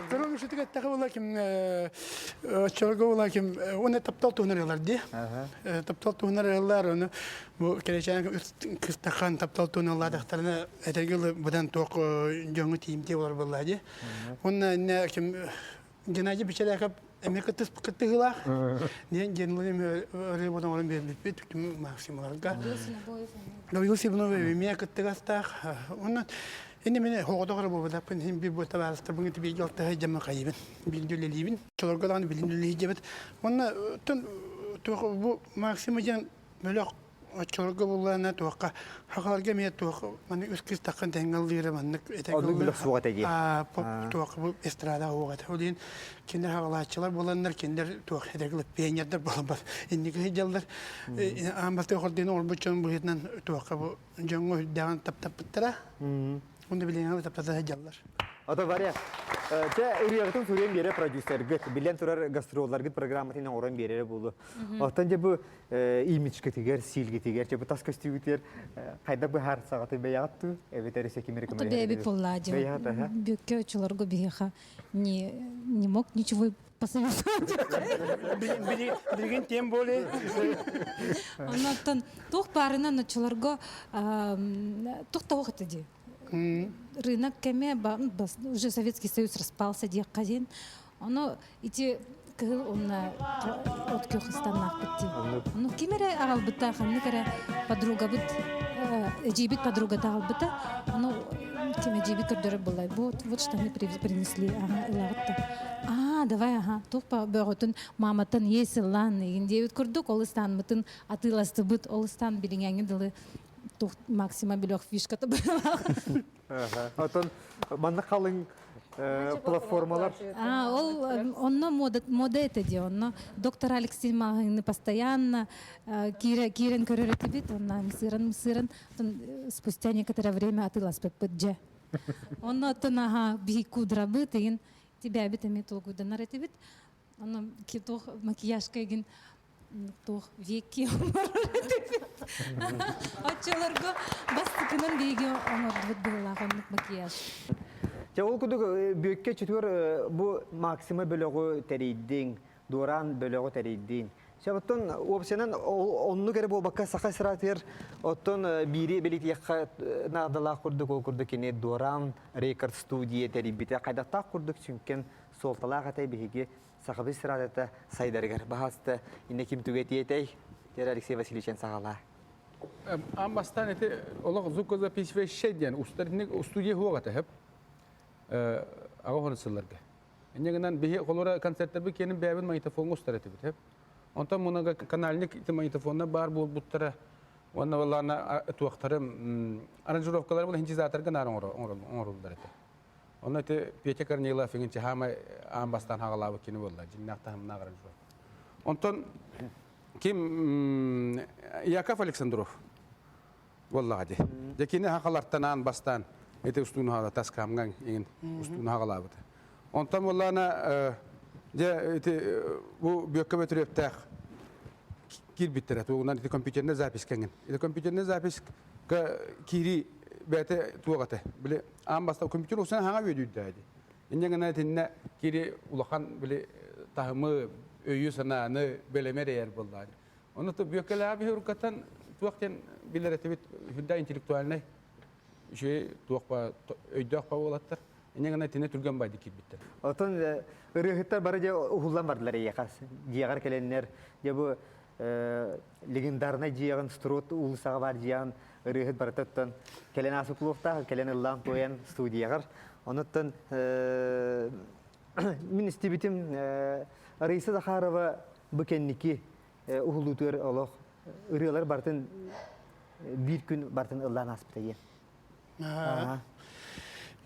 Турун үшүтүк эттэхэ була ким оччолорго була ким уонна таптал туһунан ырыалар дии. Таптал туһунан ырыалар ону бу кэрэчээн кыстахан таптал туһунан ыллаатахтарына этэргэ быдан туох дьоҥҥо тиийимтиэ болар буолла дии. Уонна инне ким Геннадий Печеряков эмиэ кыттыһыылаах. Диэн Геннадий ырыа оҥорон биэрбиппит Максималарга. Гаврил Сивнов эмиэ кыттыгастаах. Онон инни мин хоҕотох эрэ буолбатахпын иһин биир буо табаарыстарбын кытта бииргэ алтыһа дьаммын хайыбын, бииргэ үлэлиибин. Чолорго даҕаны билин үлэлиир дьэбит. Уонна тон. Туох бу Максима диэн бөлөх оччолорго буллаана туохха хахаларга эмиэ туох маны үс кыыс таххан тэҥҥэ ыллыыра маннык Оннук бөлөх суох этэ дии. Поп туох бу эстрада суох этэ. Ол иһин кинилэр хаҕалааччылар буоланнар кинилэр туох эдэгил пионердар буолан инники сылдьаллар. Аан бастакы хордуйан оҥорбут дьон быһыытынан туохха бу дьоҥҥо үрдээҕин таптаппыттара. Онно билиҥҥи таптата сылдьаллар. Ото Варя, чэ ырыаҕытын суруйан биэрэ продюсергыт, билэн турар гастролларгыт программатын оҥорон биэрэрэ буолуо. Оттон дьэ бу имиджкытыгар, сиилгитигэр, чэ бу тас көстүүгүтүгэр хайдах быһаарсаҕытый бэйэҕит дуу, эбэтэр өссө ким эрэ Ото бэйэбит буоллаа дьэ. Бэйэҕит, аха. Бүккэ очолорго биһиэхэ не не мог ничего посоветовать. Билигин тем более. Оннуттан туох баарынан очолорго туох тоҕо этэ дии. Рынок кэмэ уже Советский Союз распался диэххэ диэн. Ону ити кыһыл уонна от күөх ыстаннаахпыт дии. Ону ким эрэ аҕалбыта, ханнык эрэ подругабыт, эдьиийбит подругата аҕалбыта. Ону ким эдьиийбит көрдөрөр буоллай. Вот, вот штаны принесли, ага, ылаҕыт да. Аа, давай, ага, туох бөҕөтүн мааматтан есть ыллаан игин диэбит курдук, ол ыстаанмытын атыыластыбыт, ол ыстаан билиҥээҥҥи дылы туох максима бөлөх фишката быһыылаах. Оттон манна халыҥ платформалар. А, ол онно мода, мода это де, онно доктор Алексей маҕаһыыны постоянно киирэн көрөр этибит, онно сыран сыран спустя некоторое время атыыласпыппыт дьэ. Онно оттон аха биһи кудрабыт игин тибээбит эмиэ толкуйданар этибит. Онно туох макияжка игин туох веки оҥорор этибит. Оччолорго бастакынан биһиги оҥордубут быһыылаах оннук макияж. Дьэ ол курдук Бүөккэ чөтүөр бу Максима бөлөҕү тэрийдиҥ, Дуораан бөлөҕү тэрийдиҥ. Сөп оттон уопсайынан оннук эрэ буолбакка саха эстрадатыгар оттон биири бэлитиэххэ наадалаах курдук ол курдук кини Дуораан рекорд студия тэрийбитэ хайдахтаах курдук сүҥкэн суолталаах этэй биһиги Сахабыт эстрадата сайдарыгар баһаста инне ким тугу этиэтэй? Тер Алексей Васильевичен саҕалаа. Аан бастаан ити олох звукозаписывающий диэн устар студия хуоҕа тэһэп аҕа хорун сылларга. Инне гынан биһи холура концерттерби киэнин бэйэбин магнитофоҥҥа устар этибит хэп. Онтон мунага канальник ити магнитофонна баар буолбуттара уонна балаана туохтарым аранжировкалары була синтезаторга наар оҥоруллар этэ. Онно ити Петя Корнилов иҥин хаамай аан бастаан хаҕалаабыт кини буолла. Дьиҥнээх таһымнаах аранжировка. Онтон ким Яков Александров буоллаҕа дии. Дьэ кини хахалартан аан бастаан ити устууну хаала тас каамҥаҥ иҥин устууну хаҕалаабыта. Онтон буоллаана дьэ ити бу Бүөккэ Бөтүрүөптээх киирбиттэрэ тугунан ити компьютерная запись кэҥин. Ити компьютерная запись киирии бэйэтэ туох этэ били аан бастакы компьютер усан хаҥа үөдүйдэ ди инньэ гына итиннэ кири улахан били таһымы өйү санааны бэлэмэ эрэйэр буоллаа ону то бүөккэлээҕи биһи уруккаттан туох диэн билэр этибит үрдэ интеллектуальнай үчүгэй туох ба өйдөөх ба уолаттар инньэ гына итиннэ түргэн байды киирбиттэр Отон ырыаһыттар бары дьэ уһуллан бардылар эйиэхэ дьиэҕэр кэлэннэр дьэ бу легендарнай дьиэҕин Строт уулуссаҕа баар дьиэҕин ырыаһыт барыта оттон кэлэн ааспыт буолуохтаах, кэлэн ыллаан туойан студияҕар. Онуттан мин истибитим Раиса Захарова бу кэнники уһулуутугар олох ырыалар барытын биир күн барытын ыллаан ааспыта диэн.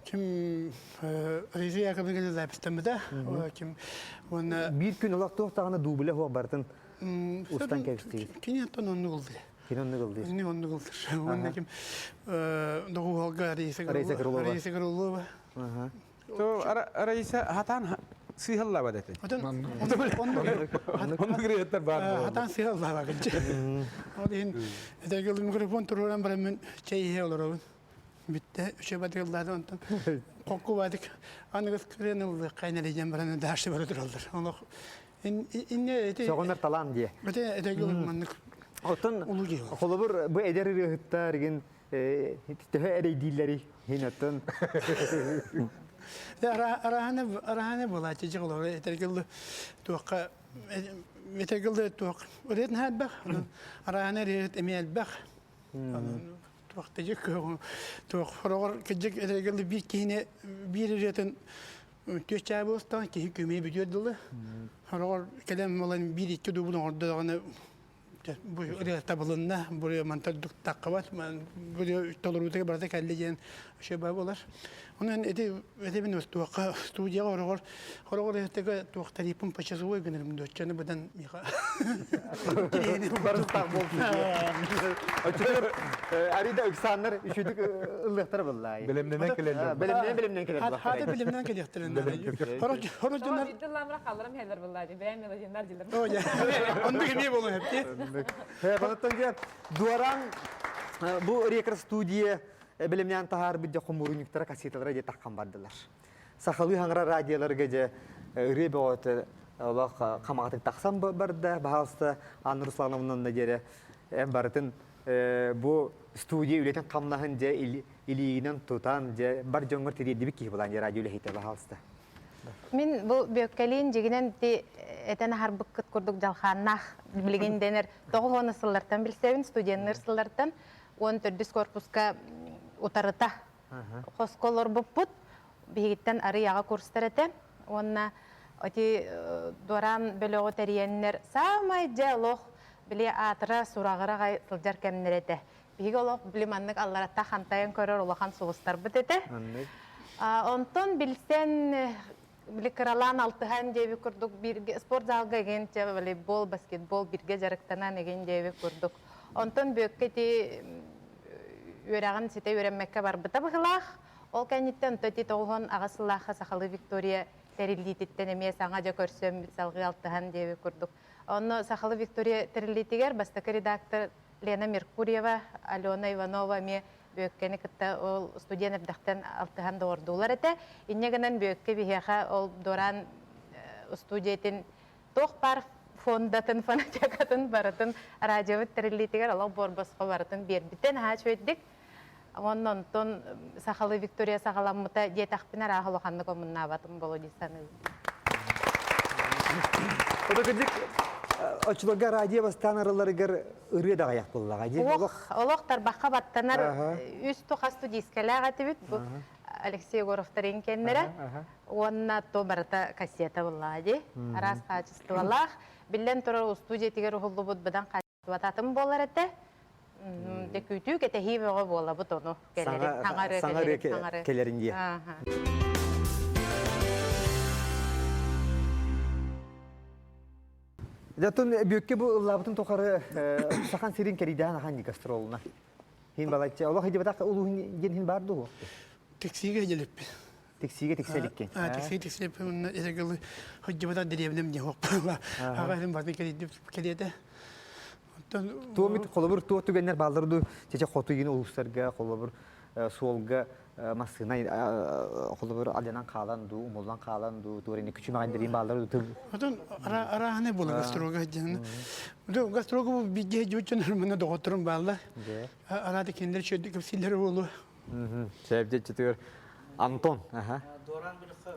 Ким Раиса Яковлевна записьтаммыта. Ким уонна биир күн олох туох даҕаны дубле суох барытын устан кэбистибит. Кини оттон оннук ылды. Кини оннук ылды. Кини оннук ылды. Уонна ким доҕуһуолга Раиса Крылова. Раиса Крылова. То Раиса хатан сыһаллаба дете. Оннук ырыаттар баар. Хатан сыһаллаба кынчы. Ол иһин этэгил микрофон туруоран баран чэй иһэ олоробун. Бүттэ үчү батыгыллаады онтон хокку бадык аныгыс кырыан ыллык кайнарыйан баран дальше бара тураллар. Олох инне эти Соҕунар талаан дие. Бете этэгил маннык Оттон холобур бу эдэр ырыаһыттар игин төһө эрэйдииллэрий иһин оттон Араһаны араһаны буолааччы дьоҕолор этэргил туохха этэргил туох ырыат наһаа элбэх араһаны ырыат эмиэ элбэх туох тежик туох хороҕор кыдьык этэргил биир киһини биир ырыатын. Түөс чаа буолтаҕын киһи күмэй бүтүөр дылы. Хороҕор кэлэн буолан биир-икки дубун оҥордо даҕаны бу ырыа табылынна, бу ырыа мантан таххабат, бу ырыа толоруутугар барыта кэллэ диэн үчүгэй буолар. Онон ити этибин туохха студияҕа хороҕор хороҕор ырыатыга туох тарифпын почасовой гынарым дуоччаны быдан миэхэ Барыстаах буолсу. Оччотугар Арида ыксааннар үчүгдүк ыллыахтара буоллаа. Бэлэмнэнэн кэлэллэр. Бэлэмнэнэн бэлэмнэнэн кэлэр Хата бэлэмнэнэн кэлиэхтэрин. Хоро дьоннор Дылламра халларым хелер булла ди. Бэйэм мелодияннар дилер. Оннук эмиэ болу хепти. Банаттан же Дуоран бу рекорд студия бэлэмнээн таһаарбыт дьэ хомуурунньуктара кассеталара дьэ таххан бардылар. Сахалыы хаҥара радиоларга дьэ ырыа бөҕөтө олох хамаҕатык тахсан барда. Баһаалыста Анна Руслановна диэри эн барытын бу студия үлэтин хамнаһын дьэ илиигинэн тутан дьэ бар дьоҥҥор тириэрдибит киһи булан дьэ радио үлэһитэ баһаалыста. Мин бу Бүөккэлиин дьигинэн ити этэн аһарбыккыт курдук дьалхааннаах билигин дэнэр 90 сыллартан билсэбин, студенныыр сыллартан 14 корпуска утарыта хоско олорбуппут. Биһигиттэн арый аҕа курстар этэ. Уонна ити Дуораан бөлөҕү тэрийэннэр саамай дьэ олох били аатыра сураҕыра аҕай сылдьар кэмнэрэ этэ. Биһиги олох били маннык алларатта хантайан көрөр улахан сулустарбыт этэ. Онтон билсэн били кыралаан алтыһан диэбит курдук бииргэ спортзалга игин волейбол, баскетбол бииргэ дьарыктанан игин диэбит курдук. Онтон Бүөккэ ити үөрэҕин ситэ үөрэммэккэ барбыта быһыылаах. Ол кэнниттэн онто ити 98 сыллаахха Сахалыы Виктория тэриллиититтэн эмиэ саҥа дьэ көрсөммүт салгыы алтыһан диэбит курдук. Онно Сахалыы Виктория тэриллиитигэр бастакы редактор Лена Меркурьева, Алена Иванова эмиэ Бүөккэни кытта ол студент эрдэхтэн алтыһан доҕордуулар этэ. Инньэ гынан Бүөккэ биһиэхэ ол Доран студиятын туох баар фондатын, фонотекатын барытын радиобыт тэриллиитигэр олох буор-босхо барытын биэрбитэ наһаа үчүгэйдик. Уонна онтон сахалыы Виктория саҕаламмыта диэтэхпинэ арааһа улаханнык омуннаабатым буолуо дии саныыбын. Ото кырдьык оччолорго радио бастаан арылларыгар ырыа да аҕыйах буоллаҕа дии. Олох, олох тарбахха баттанар үс ту хас ту дискэлээх этибит. Бу Алексей Егоровтарын кэннэрэ. Уонна то барыта кассета буоллаҕа дии. Араас хаачыстыбалаах. Биллэн турар устуудьуйатыгар уһуллубут быдан хаачыстыбататын буолар этэ. Дэ күүтүү кэтэһии бөҕө буолабыт ону кэлэрин саҥа ырыа кэлэрин дии. Дьэ, бүөккэ бу ыллаабытын тухары сахан сирин кэрийдээн ахан дии гастролуна. Хин балачча олох идибатах улууһун диэн хин бар дуу? Тиксиигэ дьэлиппин. Тиксиигэ тиксэ иликкин. Тиксиигэ тиксэ иликпин уонна этэгылы хыдьыбата дэриэбинэм диэн хуоппала. Аҕа иһин батын кэлиэтэ. Оттон Туомит холобур туох түгэннэр бааллар дуу чече хоту иин улуустарга холобур суолга массыына холобур алдьанан хаалан дуу умуллан хаалан дуу туор ини күчүмэҕэйдэриин бааллар дуу тыл Отон арааханы буола гастрога диэн. Гастрога бу бииргэ дьон мына доҕотторум бааллар. Араата кинилэр чөйдүк кэпсииллэр буолуо. Сээбдьитигэр Антон. Дуораан бөлөххө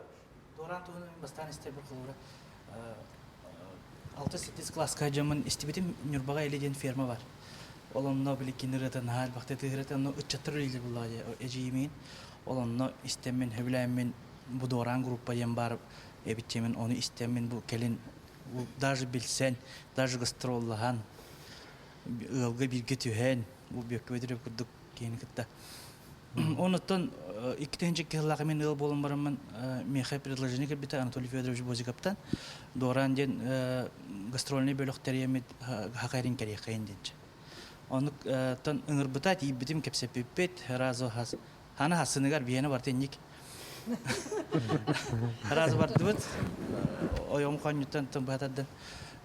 Дуораан туһунан мин бастаан истэрбэр холобура 6-7 кылааска дьоммун истибитим Ньурбаҕа Эли диэн ферма бар. Ол онно били кини ырыата наһаа элбэхтик тыаһырата онно ыччаттар үлэлиир буоллаҕа дии эдьиийимиин. Ол онно истэммин сөбүлээммин бу Дуораан группа диэн баар эбит диэмин ону истэммин бу кэлин даже билсэн, даже гастроллаһан ыалга бииргэ түһэн бу Бүөккэ Бөтүрүөп курдук киһини кытта Онуттан 2002 сыллаах мин ыал буолан бараммын миэхэ предложение кэлбитэ Анатолий Федорович Бозиковтан Дуораан диэн гастрольнай бөлөх тэрийэммит хахайрын кэлиэххэйин диэнчэ. Онук тон ыҥырбыта тиийбитим кэпсэппиппит разу хас хана хассыныгар биһиэнэ барта инник разу бардыбыт ойом хонньуттан тон быһатардан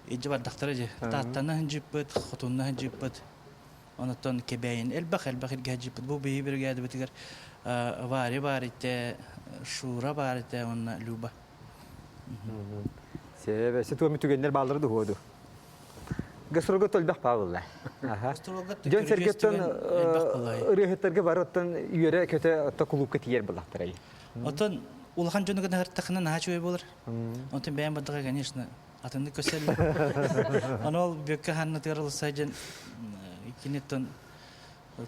илдьэ бардахтара дьэ тааттана сылдьыппыт хотунна сылдьыппыт Онтон Кэбээйин элбэх-элбэх иргэһдьиппит. Бу биһи биригээдэбитигэр Варя баар этэ, Шура баар этэ уонна Люба. Себебе ситуами түгэннэр бааллары дуһуоду. Гастролга толбах баалла. Дьон сэргэттэн ырыаһыттарга бары оттон үөрэ көтө отто кулуупка тиийэр буллахтарай. Оттон улахан дьону гынахтахына наһаа үчүгэй буолар. Онтон бэйэм бардыга, конечно, атыннык көсөллөр. Аны ол бүөккэ ханнатыгар олорсо дьэн киниттэн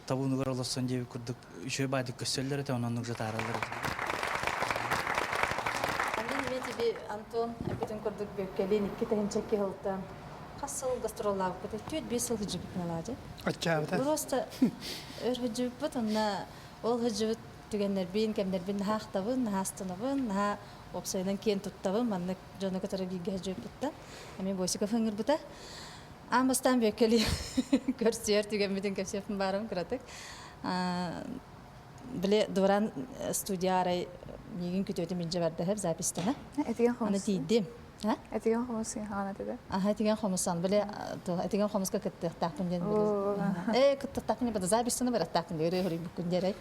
табуунугар олорсон диэбит курдук үчүгэй баайдык көссөллөр этэ, онон оннук жатаараллар этэ. Ити Антон эппитин курдук Бүөккэлиин 2002 сылтан хас сыл гастроллаабыппыт? 4-5 сыл сылдьыбыт налади. Аччаабыта. Просто өр сылдьыбыппыт, онно ол сылдьыбыт түгэннэрбин, кэмнэрбин наһаа ахтабын, наһаа астынабын, наһаа уопсайынан киэн туттабын маннык дьону кытары бииргэ сылдьыбыппыттан. Эмиэ Босиков ыҥырбыта. Аан бастаан Бүөккэлиин көрсүөр түгэммитин кэпсиэхпин баарым кыратык. Били Дуран студия арай миигин күтүөтүм илдьэ барда записьтана. Этигэн Аны хомус. тиийдим. Этигэн хомус хаана этэ. Аха этигэн хомусан били этигэн хомуска кыттыахтаахпын диэн били. Э кыттыахтаахпын диэн записьтана бараттаахпын диэн өрө хөрүйбүккүн диэрэй.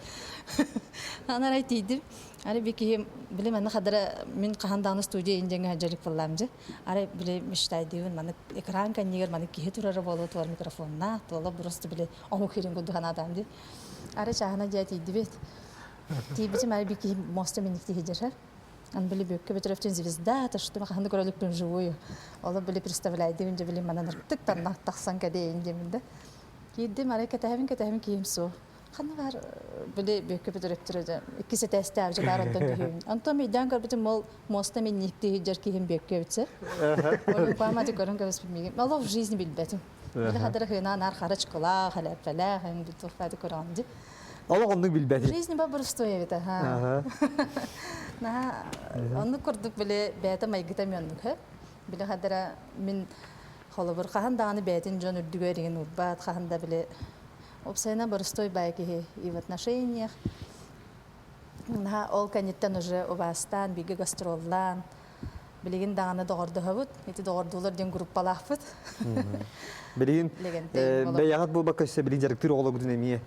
Аны арай тиийдим. Ары би киһи били манна хадара мин хаһан даҕаны студия индиэҥҥэ дьарык буоллаам дьэ. Арай били мечтайдыыбын маны экран кэннигэр маны киһи турара буолуо туор микрофоннаах туола просто били омук хирин курдук санаатаам дии. Ары чааһына дьэ тиийдибит. Тиийбитим ары би киһи моста минник тиһи дьэрэр. Ан били Бүөккэ Петровчин звезда, то что ханны көрөлүкпүн живую. Оло били представляйдыбын дьэ били манан ыртык танна тахсан кэдэйин диэмин да. Киирдим ары кэтэһэбин кэтэһэбин киһим суох. Ханна бар били Бүөккэ Петровтер дьэ иккис этээстээх дьэ баар онтон түһүүм. Онтон мийдээн көрбүтүм ол моста минниктии дьэр киһим Бүөккэ эбитсэ. Ол памати көрөн кэбиспит миигин. Олох в жизни билбэтим. Били хадара хынаан ар харачкалаах, элэппэлээх, эҥ битуффати көрөҕүн ди. Олох оннук билбэтим. Жизнь по-простой эбит, аха. Наһаа оннук курдук били бэйэтэ майгыта эмиэ оннук, хэ? Били хадара мин холобур хаһан даҕаны бэйэтин дьон үрдүгэр иҥин урбаат, хаһан да били уопсайынан боростой баай киһи и в отношениях. Наһаа ол кэнниттэн уже убаастаан, бииргэ гастроллаан, Билигин даҕаны доҕордоһобут. Ити доҕордуулар диэн группалаахпыт. Билигин бэйэҕит буолбакка өссө билигин дьарыктыыр оҕолоргутун эмиэ.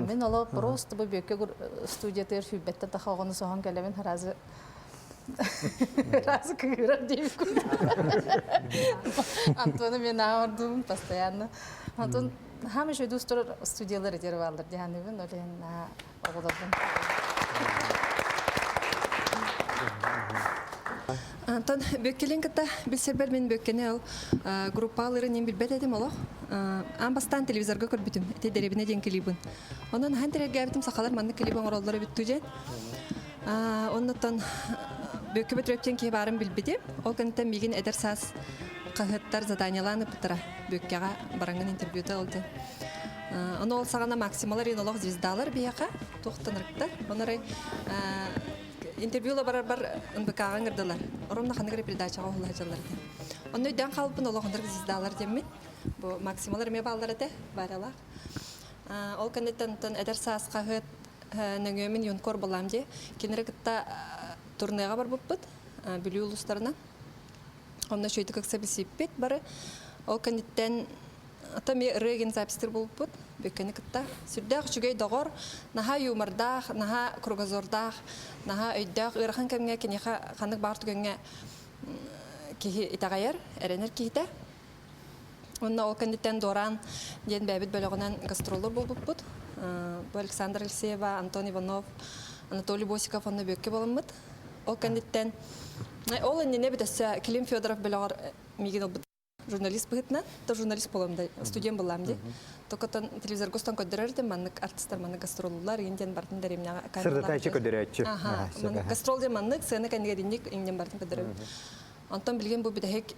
Мин оло просто бу бүөккэ студиятыгар сүүрбэттэн таха оҕону соһон кэлэбин сразу сразу кыырар диэбит курдук. Антону мен аҕырдым постоянно. Антон хаама үчүгэй устурар студиялар этер бааллар диһаныбын, ол иһин оҕолорбун. Антон Бөккелин кытта билсэрбэр мин Бөккени ол группаларын мин билбэт этим олох. Аан бастаан телевизорга көрбүтүм. Ити дэриэбинэ диэн клибын. Онон хаһан тэрэргээбитим сахалар маннык клип оҥороллор эбит диэн. Оннуттан Бөккө Бөтүрүөп киһи баарын билбитим. Ол кэнниттэн миигин эдэр саас хаһыаттар заданиялаан ыппыттара. Бөккеҕэ бараҥҥын интервьюта ол диэн. Ону ол саҕана Максималар иин олох звездалар биһиэхэ туохтан ырыктар. Онорой интервью барарбар НБК-ҕа ыҥырдылар. Оромно ханнык эрэ передачаҕа уһулла сылдьаллар этэ. Онно өйдөөн хаалбыппын олох оннук звездалар диэммин. Бу Максималар эмиэ бааллар этэ, Варялаах. Ол кэнниттэн онтон эдэр саас хаһыат нөҥүөмүн юнкор буолаам дии. Кинилэри кытта турнеҕа барбыппыт Бүлүү улуустарынан. Онно үчүгэйдик ыкса билсиппит бары. Ол кэнниттэн ата эмиэ ырыа игин записьтыр буолбуппут Бүккэни кытта. Сүрдээх үчүгэй доҕор, наһаа юмордаах, наһаа кругозордаах, наһаа өйдөөх, ыарахан кэмҥэ киниэхэ ханнык баар түгэҥҥэ киһи итэҕэйэр, эрэнэр киһитэ. Уонна ол кэнниттэн Дуораан диэн бэйэбит бөлөҕүнэн гастроллор буолбуппут. Бу Александр Алексеева, Антон Иванов, Анатолий Босиков уонна Бүөккэ буоламмыт. Ол кэнниттэн ол иннинэ бүтэссе Клим Федоров бөлөҕөр миигин ылбыт журналист быһыытынан, то журналист буолам да, студент буоллаам дии. Только телевизорга устан көрдөрөр этим, маннык артистар маннык гастроллар, иин диэн бартын дэриэбинэҕэ Сырдатааччы көрдөрөөччү. Аха, маннык гастрол диэн маннык, сцена кэннигэр инник, иин диэн бартын көрдөрөбүт. Онтон билигин бу бүтэһик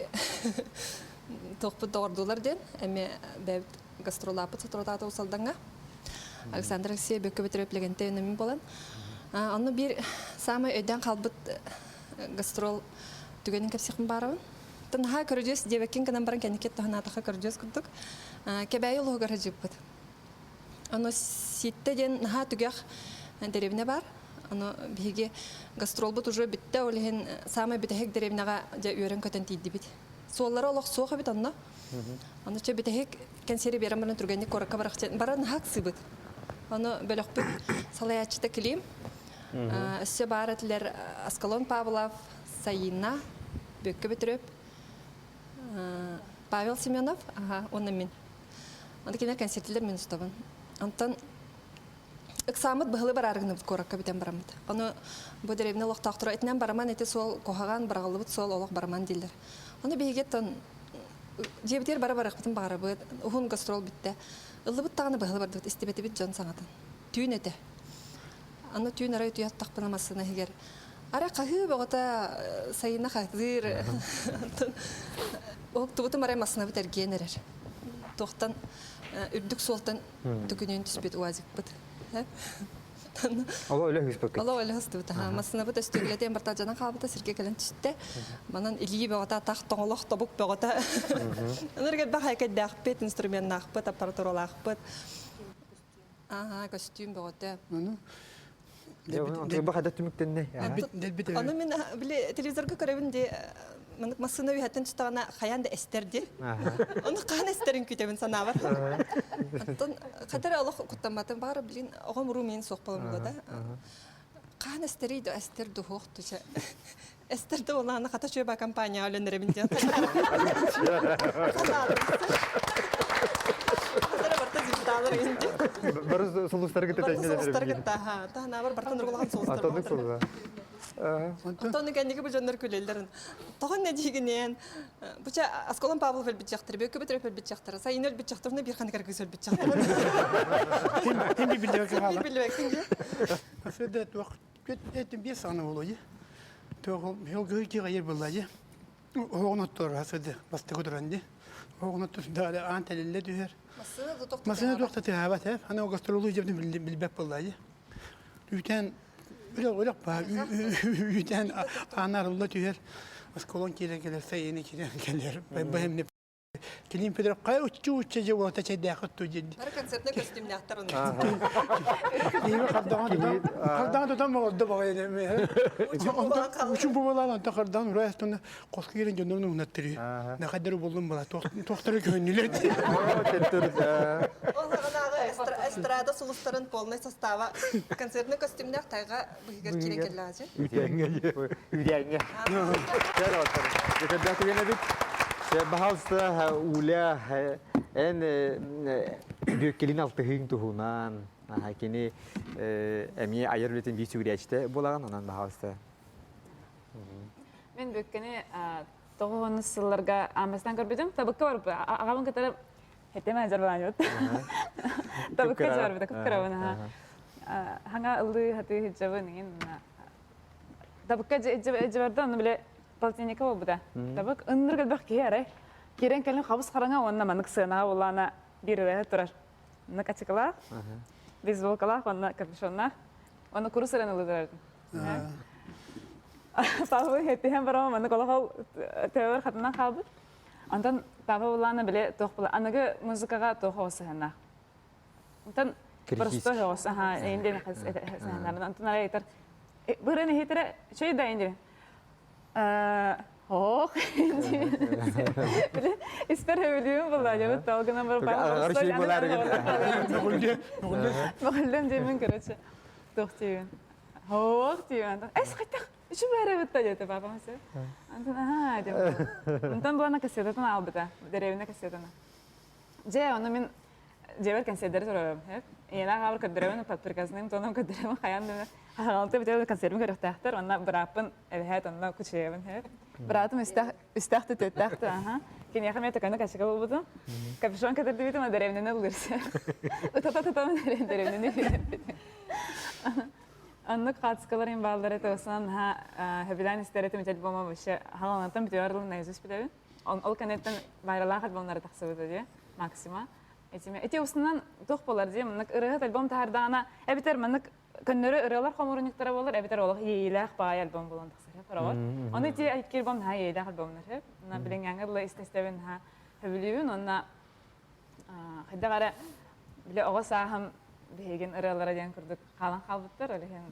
туохпут доҕордуулар диэн, эмиэ бэйэбит гастроллааппыт соторутаата Усалдаҥҥа. Александр Алексеев Бөккө Бөтүрүөп Лэгэнтэй өнөмүн буолан. Онно биир саамай өйдөөн хаалбыт гастрол түгэнин кэпсиэхпин баарабын. Наһаа көрүдьүөс диэбэккин гынан баран кэнники таһынаатахха көрүдьүөс курдук. Кэбээйи улууһугар сылдьыппыт. Ону Сииттэ диэн наһаа түгэх дэриэбинэ баар. Ону биһиги гастролбут уже бүттэ, ол иһин саамай бүтэһик дэриэбинэҕэ дьэ үөрэн-көтөн тиийдибит. Суоллара олох суох эбит онно. Ону чэ бүтэһик кэнсиэри биэрэн баран түргэнник куоракка барах баран наһаа ыксыыбыт. Ону бөлөхпүт салайааччыта Клим, өссө баар этилэр Аскалон Павлов, Саина, Бүөккэ Бөтүрүөп, Павел Семенов, аха, уонна мин. Аны кинилэр кэнсиэртилэр мин устабын. Онтон ыксааммыт быһылы бараары гынабыт куоракка бүтэн бараммыт. Ону бу дэриэбинэ олохтоохторо итинэн бараман ити суол куһаҕан, быраҕыллыбыт суол олох бараман дииллэр. Ону биһиги оттон дьиэбитигэр бара барыахпытын баҕарабыт. Уһун гастрол бүттэ. Ыллыбыт даҕаны быһылы бардыбыт, истибэтибит дьон саҥатын. Түүн этэ. Аны түүн арай утуйа аттахпына массыына иһигэр. Ара хаһыы бөҕөтө сайына хаһыыр. Уһуктубутум арай массыынабыт эргийэн эрэр. Туохтан үрдүк суолтан төкүнүйэн түспүт уазикпыт. Оло өлө хыспыккыт. Оло өлө хыстыбыт. Массыынабыт өстүгүлэтиэн барта дьанан хаалбыта сиргэ кэлэн түстэ. Манан илии бөҕөтө, атах тоҥолох тобук бөҕөтө. Ынырык элбэх айкайдаахпыт, инструменнаахпыт, аппаратуралаахпыт. Ага, көстүүм бөҕөтө. Бу хада түмүктэннэ. Ону мин били телевизорга көрөбүн ди маннык массыына үһэттэн түстаҕына хайаан да эстэр ди. Ону хаан эстэрин күүтэбин санаабар. Оттон хатара олох куттамматым баара блин оҕом уруу миин суох буолан да. Хаан эстэрий да эстер дуһуох туча. Эстер да олаана хата чүөба компания өлөннөрөбүн диэн. Бары сулустары кытта Бары сулустары кытта, ха. Таһанаабар бартан ургулахан сулустар. Атонук сулуга. Оттон кэнники бу дьоннор күлэллэрин. Тоҕон не диигинэн буча Асколон Павлов өлбүт дьахтар, Бөкө Бөтөрөп өлбүт дьахтар, Сайын өлбүт дьахтар, бир ханнык кыргыз өлбүт дьахтар. Тин билбэккин хаалар. Билбэккин дии. Афеда туох этим бес сана болуйу. Туох хилгы кигайыр буллайы. Оҕон оттор асыды бастыгы туран ди. Оҕон оттор да аан телелле түһэр. Массыына туохта тыһаабат э. Аны гастролу жебдин билбэт буллайы. Үтэн үлэ үлэ ба үтэн анарылла түһэр. Осколон киирэн келер, сайыны киирэн келер. Бэһэмне Килин Петров кай уччу уччу же уота чайдаах отту дьин. Бары концертный костюмнахтар оны. Киһи хардаҕан хардаҕан тутан моҕолдо баҕайы Учу буолан онто хардаҕан ура астына коску кирен дьоннорун уһунаттырыы. Нахаддары боллун була туохтары көһүннүлэр. Ол аҕынааҕы эстрада сулустарын полный состава концертный костюмнах тайга быһыгар киирэн кэллээчи. Үтээҥҥэ. Үтээҥҥэ. Дьэ түгэнэбит. Баһалста Уля эн бүөккелин алтыһыың туһунан кини эмиэ айар үлэтин биир сүгүрээччитэ буолаҕын онон баһалста. Мен бүөккени тоҕуһунус сылларга аамастан көрбүтүм. Табыкка барып аҕабын кытары хэтэмэ жарбалаан Табыкка жарбыта кып-кырабын хаҥа ыллыы хатыы хиджабын иҥин табыкка дьыбарда онно биле полтинника буолбута. Табык ынныр элбэх киһи арай киирэн кэлин хабыс хараҥа уонна маннык сыанаҕа булаана биир ырыаһыт турар. Онно качыкалаах, бейсболкалаах уонна капюшоннаах. Уонна курус ырыаны ыллыырар. Папа хеттиһэн барама маннык олохол төбөр хатынан хаалбыт. Онтон папа булаана биле туох була аныгы музыкаҕа туох оҕусыһаннаах. Онтон просто оҕус аха индиэн хас Онтон арай айтар бырын иһитэрэ чөй да индиэн Ох, испер хөбүлүүм була, дьабыт тал гынан бар Мөҕүллэн диэмин, короче, туох тиийэн. Ох тиийэн. Эс хайтах, үчү бәрэ бытта диэтэ папам сэ. Антон аа диэн. Онтон буолана кассетатын албыта, дэриэбинэ кассетаны. Дьэ, ону мин дьиэбэр кэнсиэрдэри турарым. Ийэлээх аҕабар көрдөрөбүн, под приказным тоном көрдөрөбүн, хайаан да хаһаҕалты бүтэ концертин көрүөхтээхтэр, онно бырааппын эбэһээт онно кучуйабын. Быраатым үстээх үстээх да түөттээх да аха. Киниэхэ эмиэ төкөнө качка буолбутум. Капюшон кэтэрдибитим, дэриэбинэни ыллыырса. Ытата-тутам дэриэбинэни үөрэппитим. Оннук хаацкалар им бааллар этэ, осынан наһаа хөбүлээн истэр этим альбома вообще халанаттан бүтүөр дылы наизусть билэбин. Ол кэнниттэн вайралаах альбомнары тахсыбыта дии, Максима. Этиме ити устунан туох болар дии, маннык ырыаһыт альбом таһардаҕына, эбэтэр маннык көннөрү ырыалар хомуурунньуктара буолар, эбэтэр олох иэйиилээх баай альбом буолан тахсар хороҕор. Ону ити икки альбом наһаа иэйиилээх альбомнар үһү. Онно билиҥҥээҥҥэ дылы истэ-истэбин наһаа сөбүлүүбүн уонна хайдах эрэ били оҕо сааһым биһигин ырыалара диэн курдук хаалан хаалбыттар. Ол иһин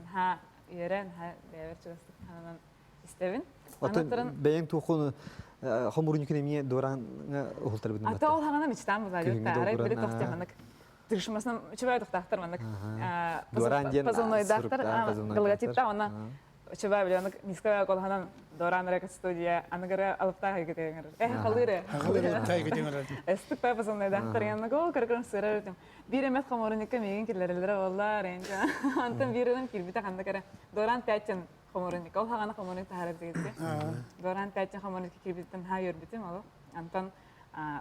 наһаа үөрэ, наһаа бэйэбэр чугастык сананан истэбин. Оттон бэйэҥ туоххун хомуурунньукун эмиэ дуораҥҥа уһултарбытын Ата ол хаҥана мечтаан бузаайбыт арай били тохтеханык тырышмасынан үчүгэй тохтаахтар маннык Дуораан диэн позывнойдаахтар логотипта онно үчүгэй били оннук низкая колханан Доран рекорд студия аныгара алыптаах игитеңер э халыыры Халыыры эстик па позывнойдаахтар яннык ол кыркырын сырар этим биир эмэт хомуурунньукка миигин киллэрэллэрэ буоллар антон биир киирбитэ ханнык эрэ Доран пятин хомуурунньук ол хаҕана хомуурунньук таһаарар дигитти Доран пятин хомуурунньукка киирбиттэн хаа үөрбүтүм ол антон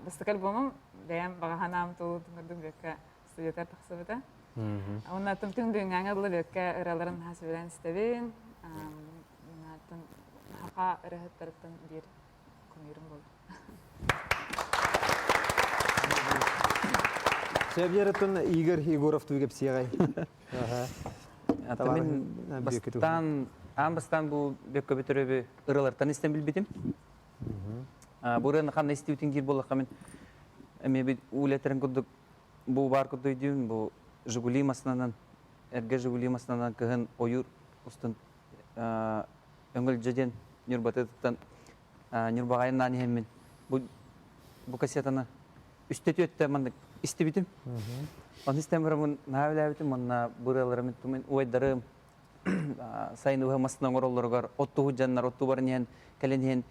бастакы альбомум бэйэм баҕаһанаам туолуутун курдук бүөккэ студиятар тахсыбыта. Уонна түҥ бүгүҥҥээҥҥэ дылы бүөккэ ырыаларын наһаа сөбүлээн истэбин. Хаха ырыһыттарыттан биир кумирым буолар. Сөбүлэртэн Игорь Егоров туй кэпсиэҕэй. Мин бастаан аан бастаан бу Бөккө Бөтөрөбү ыралартан истэн билбитим. Бу ырыаны ханна истибитин диир буоллахха мин эмиэ бит уулэтэрин курдук бу баар курдук өйдүүбүн бу Жигули массыынанан эргэ Жигули массыынанан кыһын ойуур устун Өҥөлдьө диэн Ньурбатыттан Ньурбаҕа айаннаан иһэммин бу бу кассетаны үстэ түөттэ маннык истибитим. Ону истэн бараммын наһаа үлээбитим уонна бу ырыаларым мин убайдарым сайын уһа массыына оҥороллоругар оттуу дьаннар оттуу баран иһэн кэлэн иһэн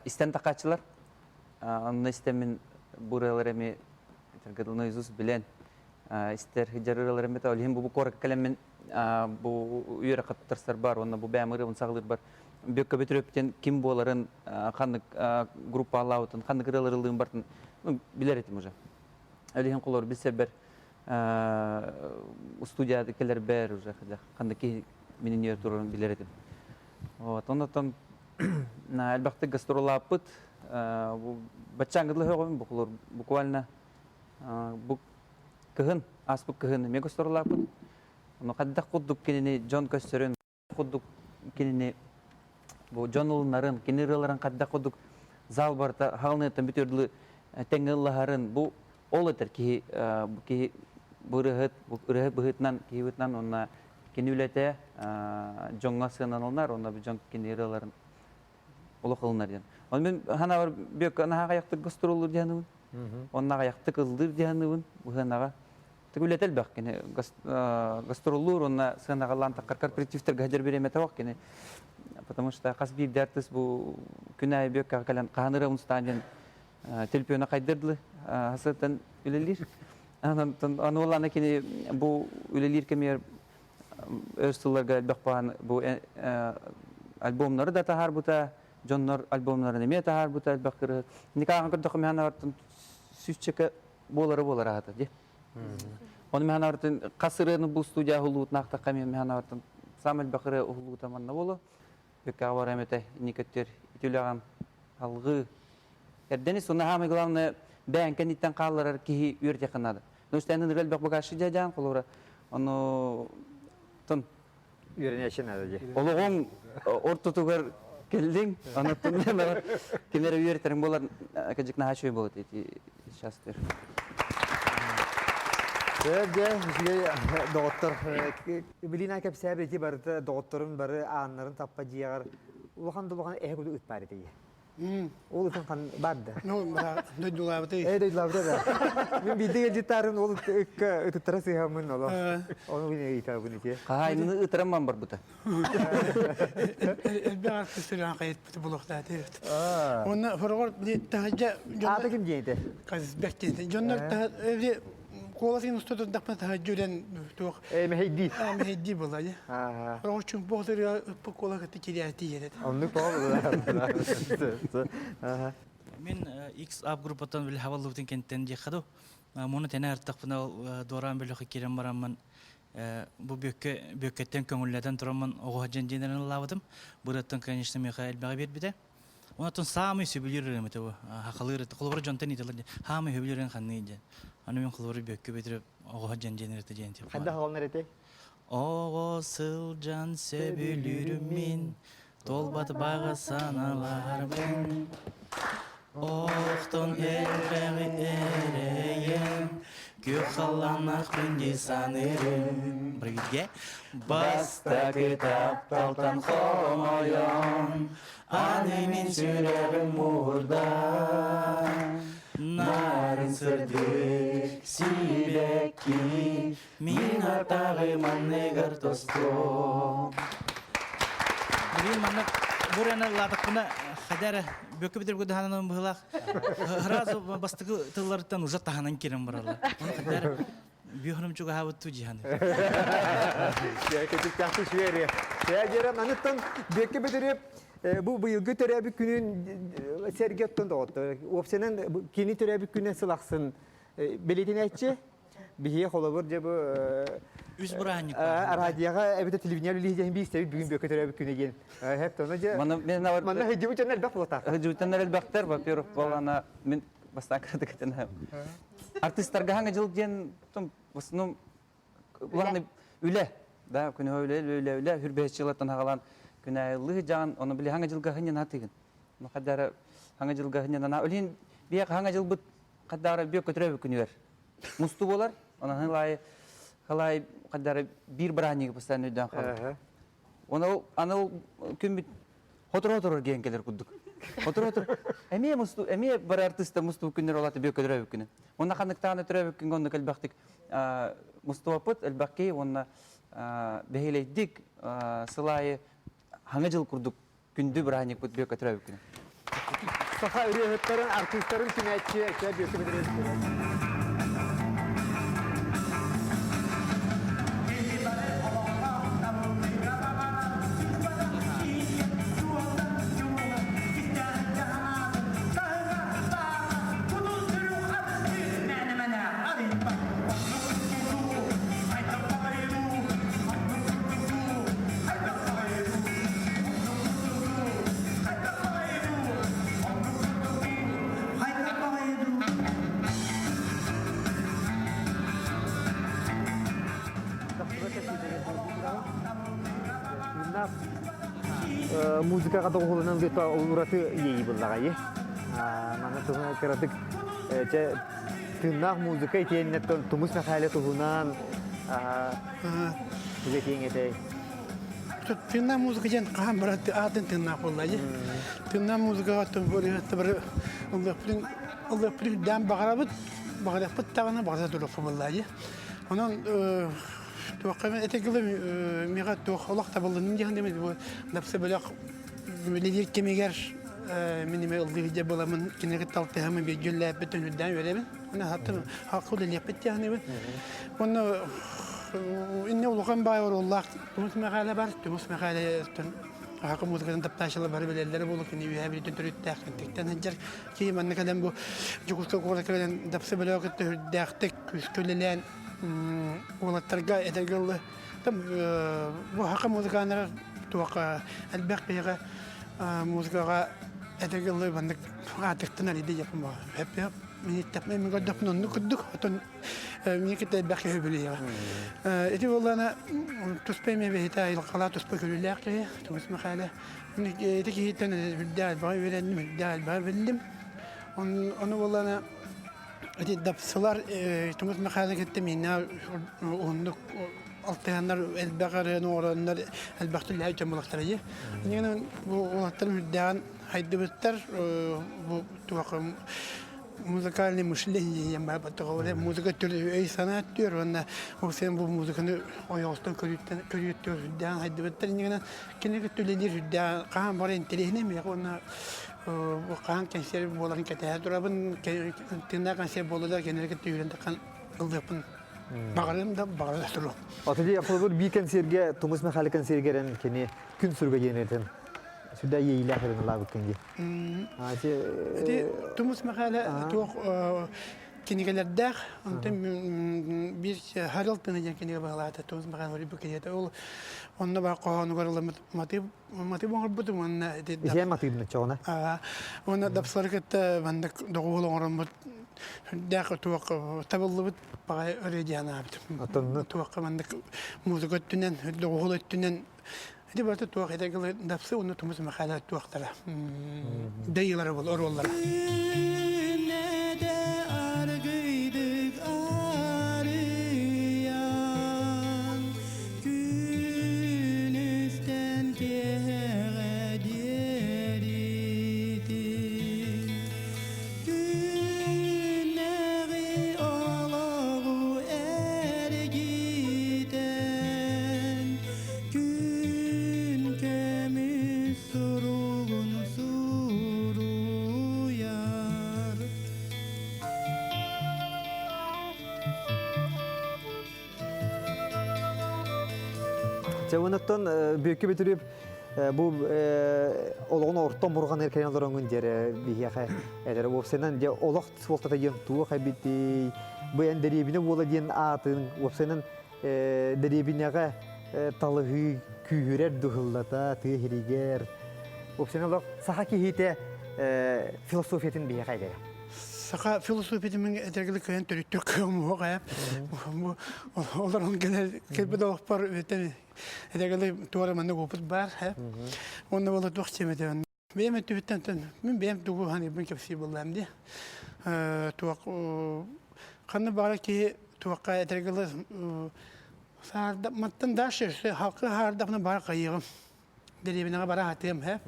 истэн тахааччылар. Онно истэммин бу ырыалар эми наизусть билэн истэр сылдьар ырыалар эми ол иһин бу куоракка кэлэммин бу үөрэххэ туттарсар бар уонна бу бэйэм ырыабын саҕалыырбар Бүөккэ Бөтүрүөптэн ким буоларын ханнык группалаабытын ханнык ырыалары ыллыын бартын билэр этим уже. Ол иһин холор билсэрбэр студияда кэлэрбэр уже ханнык киһи минин турарын билэр этим. Вот, оннотон элбэхтик гастролааппыт баччааҥҥы дылы бу холор буквально бу кыһын ааспыт кыһын эмиэ гастролааппыт. Ону хайдах курдук кинини дьон көстөрүн курдук кинини бу дьон ылынарын, кини ырыаларын хайдах курдук зал барыта хаалыныттан бүтүөр дылы тэҥҥэ ыллаһарын бу ол этэр киһи киһи бу ырыаһыт бу ырыаһыт быһыытынан киһи быһыытынан уонна кини үлэтэ дьоҥҥо сыаналанар уонна бу дьон кини ырыаларын олох ылынар диэн. Оны мен ханабар бүөккэ наһаа аҕыйахтык гастроллуур диһаныбын. Онно аҕыйахтык ыллыыр диһаныбын быһыанаҕа. Тик үлэтэ элбэх кини гастроллуур уонна сыанаҕалаан таххар корпоративтарга сылдьар бириэмэтэ суох кини. Потому что хас биирдии артыыс бу күн аайы бүөккэҕэ кэлэн хаһан ырыабын устаан диэн төлөпүөнэ хайдыр дылы хасыттан үлэлиир. Аны уоллаана кини бу үлэлиир кэмигэр өр сылларга элбэх баан бу альбомнары да таһаарбыта, дьоннор альбомнарын эмиэ таһаарбыта элбэх кырыһыт. Никааҕын көрдөххө миһан артын сүүсчэкэ буолары буолар аата дии. Оны миһан артын хас ырыаны бу студия уһулуутун ахтахха миһан артын саамай элбэх ырыа уһулуута манна болу. Бүккэҕэ бар эмэтэ инникөттөр итүлэҕин алгыы. Эрдэни суна самое главное бэйэн кэнниттэн хаалларар киһи үөрдиэххэ наада. Ну, истээн ырыа элбэх багажы дьадьаан холура. Ону тон үөрэнээччи наада дии. Олоҕуҥ ортотугар кэллиҥ, онуттан ким эрэ үөрэтэриҥ буолар, кыдьык наһаа үчүгэй буолуо ити сейчас Дьэ, үчүгэй доҕоттор. Билина кэпсээбит ити барыта доҕотторун бары ааннарын таппа дьиэҕэр улахан да улахан эһэ курдук ыт баар этэ. Ол ытын хан бар да. Ну, дойдулаабыты. Э, дойдулаабыты да. Мин биирдэ кэлдьиттарын ол ыкка ытыттара сыһаммын олох. Ону мин ыйытабын ити. Хаһаайыныны ытыран барбыта. Элбэх артыыстарынан хайытпыты булуохтааты. Онно хороҕор таһырдьа Аата ким диэн этэ? Казбек диэн. Дьоннор таһырдьа куоласын уста турдахпына таһырдьа үрэн туох Мэһэйдии. Мэһэйдии буолла дии. Хороҕор чуҥпу отырыга ыппыт куола кытта кириэти иһэр этэ. Оннук тоҕо Мин X-Up группаттан били хабаллыбытын кэнтэн диэххэ дуу. Муну тэнэ артахпына дуораан бөлөхө киирэн бараммын бу бүөккэ бүөккэттэн көҥүллэтэн тураммын оҕо сылдьан диэнэрин ыллаабытым. Бу ырыаттан, конечно, миэхэ элбэҕи биэрбитэ. Онтон саамай сөбүлүүр ырыам этэ бу. Хахалыыр ырыата. Холобура дьонтон ыйыталлар диэн. Хаамай сөбүлүүр ырыаҥ ханныый диэн. Аны мин холобура бүөккэ Бөтүрүөп оҕо сылдьан диэн ырыата диэн тип. Хайдах оҕолонор этэй? Оҕо сылдьан сөбүлүүрүм мин, туолбат баҕа санааларбын. Охтон элбэҕи эрэйэн, күөх халлааннаах күндү саныырым. Бірге. Бастакы тапталтан хомойон, аны мин сүрэҕим муурда. Нарын сырдык сибэкки, мин атаҕым анныгар тостуом. Билин маннык буряны лаатахпына хадара бөккө бүтэр кудаһанан быһылаах сразу бастакы тылларыттан уже таһанан кирен бараллар. Оны хадара бүйхөнүм чугаһаабыт ту жиһаны. Кэтиктээхти сүөри. Сээдьэрэ маныттан бөккө бүтүрүп бу быйылгы төрөөбүт күнүн сэргэ оттон доҕоттор. Уопсайынан кини төрөөбүт күнэ сыл ахсын билитинээччи. биһиэ холобур дьэ бу Үс бырааһынньык Радиоҕа эбэтэ телевидение үлэлиир диэн биир бүгүн бүөккэ төрөөбүт күнэ диэн. Хэп тону дьэ. Манна хыдьыбыт дьон элбэх буолтаах. Хыдьыбыттан элбэхтэр, во-первых, буолана мин бастаан кыратык этэн артистарга хаҥа дьыл диэн в основном главный үлэ да күнүһө үлэ үлэ үлэ хүрбэһиччи жылаттан хагалаан күнәйлы жаан оны били хаҥа жылга хынньан хатыгын ну хадара хаҥа жылга хынньан ана үлин бие хаҥа жылбыт хадара бие көтөрөбү күнүгэр мусту болар онон хылай хылай хадара бир бырааһынньыгы постоянно өйдөөн хаалар Оны анал күн Хотор-хотор диэн кэлэр курдук. Хотор-хотор. Эмиэ мусту, эмиэ бары артыста мусту күннэр олаты бүө көтөрөбүт күнү. Онна ханныктааны төрөбүт күнгө онно элбэхтик мустуоппут, элбэхки уонна бэһилэйдик сылайы хаҥа жыл курдук күндү бырааһынньыкпыт бүө көтөрөбүт күнү. Саха ырыаһыттарын, артыыстарын түмээччи Чэ Бүөккэ Петрович. Музыкаҕа доҕуһуолунан ураты иэйии буллаҕайы. Манна туһунан кыратык чэ тыыннаах музыка итиэннэ Тумус Мэхээлэ туһунан туга этиэҥ этэй? Тыыннаах музыка диэн хаһан барар аатын тыыннаах буолла дии. Тыыннаах музыкаҕа бары ыллыахпытын ыллыахпытын үрдээн баҕарабыт, баҕарыахпыт даҕаны баҕарса туруохпут буолла дии. Онон туохха ити кылы миэхэ туох олох табыллынным диэн бу дапсы бөлөх үлэлиир кэмигэр мин эмэ ыллыы сылдьар буоламмын кинини кытта алтыһаммын бииргэ үлэлээппиттэн үрдээн үөрэбин. Уонна хаттан халка үлэлиэхпит диэхинибин. Уонна инне улахан баай оруоллаах Тумус Мэхээлэ бар. Тумус Мэхээлэ Аха музыкатын таптааччылар бары билэллэрэ буолуо кини үөһээ бүлүүттэн төрүттээх кэнтиктэн сылдьар киһи манна кэлэн бу Дьокуускай куоракка кэлэн дапсы бөлөҕө кытта үрдээхтик күүскэ үлэлээн уолаттарга этэргэ дылы бу саха музыканнара туох элбэх киһиэхэ музыкаҕа этэргэ дылы маннык аатыктан арыйда диэхпин баҕар мин иттэхпинэ мин көрдөхпүнэ оннук курдук отон мин кытта элбэх киһи билиэҕэ ити буоллаҕына туспа эмиэ бэйэтэ айылҕалаах туспа көрүүлээх киһи Тумус Михайло ити киһиттэн үрдээх элбэҕи үөрэнним үрдээх элбэҕи биллим ону буоллаҕына Ити дапсылар Тумус Михайлович кытта миэннээх уһуннук алтыһаннар элбэх ырыаны оҥороннор элбэх түллэһэ дьон буолахтара дии. Иннигинэн бу уолаттар үрдээҕин хайдыбыттар бу туох музыкальный мышление диэн баар баттаҕа музыка түр өй-санаа түөр уонна ол сен бу музыканы ойоҕостон көрүүттэн көрүүттэн үрдээҕин хайдыбыттар иннигинэн кини кытта үлэлиир үрдээҕин хаһан бары интэриэһинэй миэхэ уонна хаһан кэнсиэр буоларын кэтэһэ турабын. Тыыннаах кэнсиэр буолла да кинилэри кытта үүрэн таххан ыллыахпын баҕарыам да баҕара да туруом. Оту холобур бии кэнсиэргэ Тумус Михайло кэнсиэргэ эрэн кини күн суруга диэн этин сүрдэ иэйиилээх эрэн ылаабыккын дии. Ити Тумус Михайло туох кинигэлэрдээх, онтон биир Харыл тыына диэн кинигэ баҕалаата Тумус Михайло бу кинигэтэ ол онно бар хоһоонугар ылламмыт матыып матыып оҥорбутум уонна ити Исээн матыыбын оччоҕуна. Уонна дапсылары кытта маннык доҕуһуол оҥороммут үрдээх туох табыллыбыт баҕай ырыа диэн аабытым. Туохха маннык музыка өттүнэн, доҕуһуол өттүнэн ити барыта туох этэ дапсы уонна Тумус Михайлович туохтара дайыылара бол оруоллара. Аргыйдык арыйан Күнүстэн киэһэҕэ диэрити Күннээҕи олоҕу эргитэн Күн көмүс суругун суруйар Чэ, онуттан Бүөккэ Бөтүрүөп бу олоҕун орто мурҕаныр кэлэн олороҥун диэри биһиэхэ этэр уопсайынан дьэ олох суолтата диэн туох эбитий бу эн дэриэбинэ буола диэн аатын уопсайынан дэриэбинэҕэ талыһыы күүһүрэр дуһуллата тыа иһиригэр уопсайынан олох саха киһитэ философиятын биһиэхэ этэрэ Саха философиятын мин этэргили кыайан төрүттүк кыамуох ээ. Олорон кэлэр кэлбит олохпор этэргили туора маннык опыт баар ээ. Уонна буола туох диэмэтэ бэйэм өттүбүттэн мин бэйэм тугу саныырбын кэпсии буоллаам дии. Туох ханна баҕарар киһи туохха этэргили саардамматтан дальше халкы хаардахына баар хайыаҕым. Дэриэбинэҕэ бара сатыам, һэ?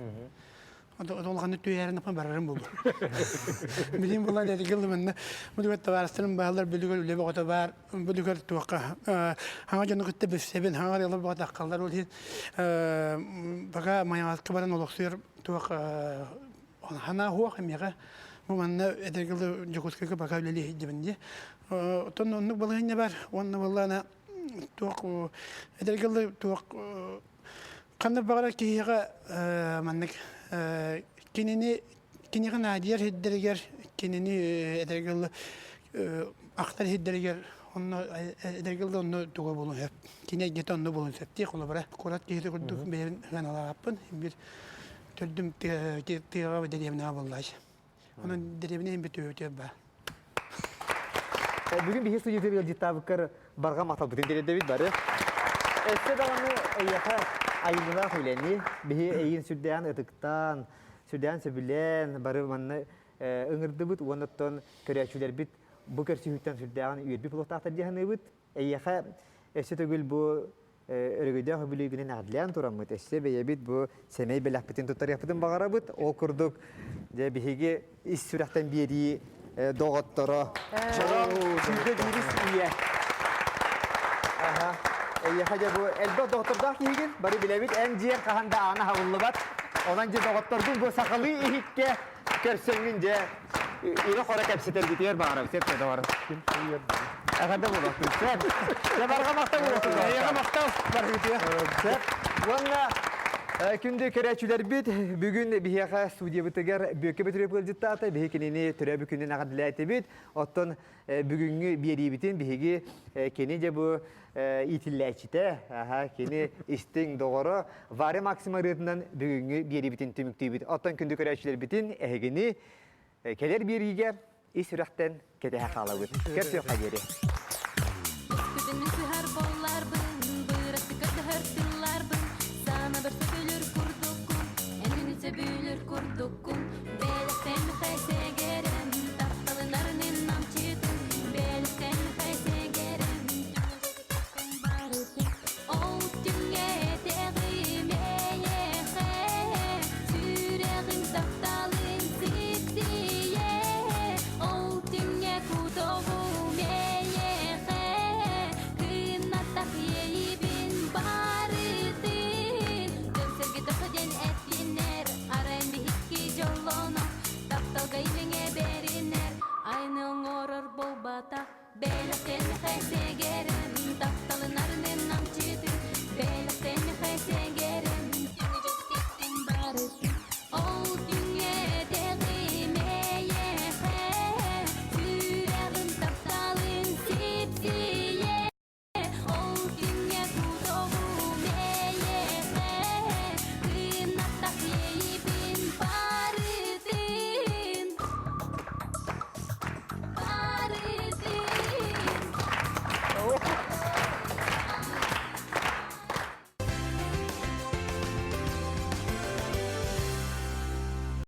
Улаханнык түһээрин аппан барарым буолуо. Билим булан эргил манна бүлүгэр табаарыстарым бааллар, бүлүгэр үлэ бөҕөтө баар, бүлүгэр туохха хаҥа дьону кытта билсэбин, хаҥа арыалар бөҕөтө аххаллар. Ол иһин пока Майаҕаска баран олохсуйар туох ханаа суох эмиэхэ. Бу манна эдэргил Дьокуускайга пока үлэлии сылдьабын дии. Оттон оннук балаһыанньа бар. Уонна буоллаҕына туох эдэргил туох Ханнык баҕарар киһиэхэ маннык кинини киниэхэ наадыйар сирдэригэр, кинини этэргэ дылы ахтар сирдэригэр онно этэргэ дылы онно туга буолуон сөп. Кини эйгэтэ онно буолуон сөп дии. Холобура, куорат киһитэ курдук бэйэбин сыаналаабаппын. Биир төрдүм тыаҕа дэриэбинэҕэ буоллааччы. Онон дэриэбинэ иһин бүтүөбүтүөр баар. Бүгүн биһи студиятыгар ыалдьыттаабыккар барҕа махталбытын тириэрдэбит бары. Өссө даҕаны эйиэхэ айымньылаах үлэни, биһи эйигин сүрдээн ытыктаан, сүрдээн сөбүлээн, бары манна ыҥырдыбыт уонна оттон көрөөччүлэрбит бу көрсүһүүттэн сүрдээҕин үөрбүт буолуохтаахтар дии саныыбыт. Эйиэхэ өссө төгүл бу өрөгөйдөөх үбүлүөйгүнэн эҕэрдэлээн тураммыт, өссө бэйэбит бу сэмэй бэлэхпитин туттарыахпытын баҕарабыт. Ол курдук, дьэ биһиги ис сүрэхтэн биэрии доҕотторо Чороҥ 121 үйэ. Аха. Эйиэхэ дьэ бу элбэх доҕоттордоох киһигин, бары билэбит, эн дьиэҥ хаһан да аана хабыллыбат. Онон дьэ доҕотторгун бу сахалыы иһиккэ көрсөҥҥүн дьэ Ирэ-хоро кэпсэтэргитигэр баҕарабыт, сөп доҕор. Эҕэрдэ буолуохтун. Сөп. Дьэ барҕа махтал буолуохтун. Эйиэхэ махтал барыгытыгар. Сөп. Уонна күндү көрөөччүлэрбит бүгүн биһиэхэ студиябытыгар Бүөккэ Бөтүрүөп ыалдьыттаата. Биһи кинини төрөөбүт күнүн эҕэрдэлээтибит. Оттон бүгүҥҥү биэриибитин биһиги кини дьэ бу иитиллээччитэ, кини истиҥ доҕоро Варя Максима ырыатынан бүгүҥҥү биэриибитин түмүктүүбүт. Оттон күндү көрөөччүлэрбитин эһигини кэлэр биэриигэ ис сүрэхтэн кэтэһэ хаалабыт. Көрсүөххэ диэри.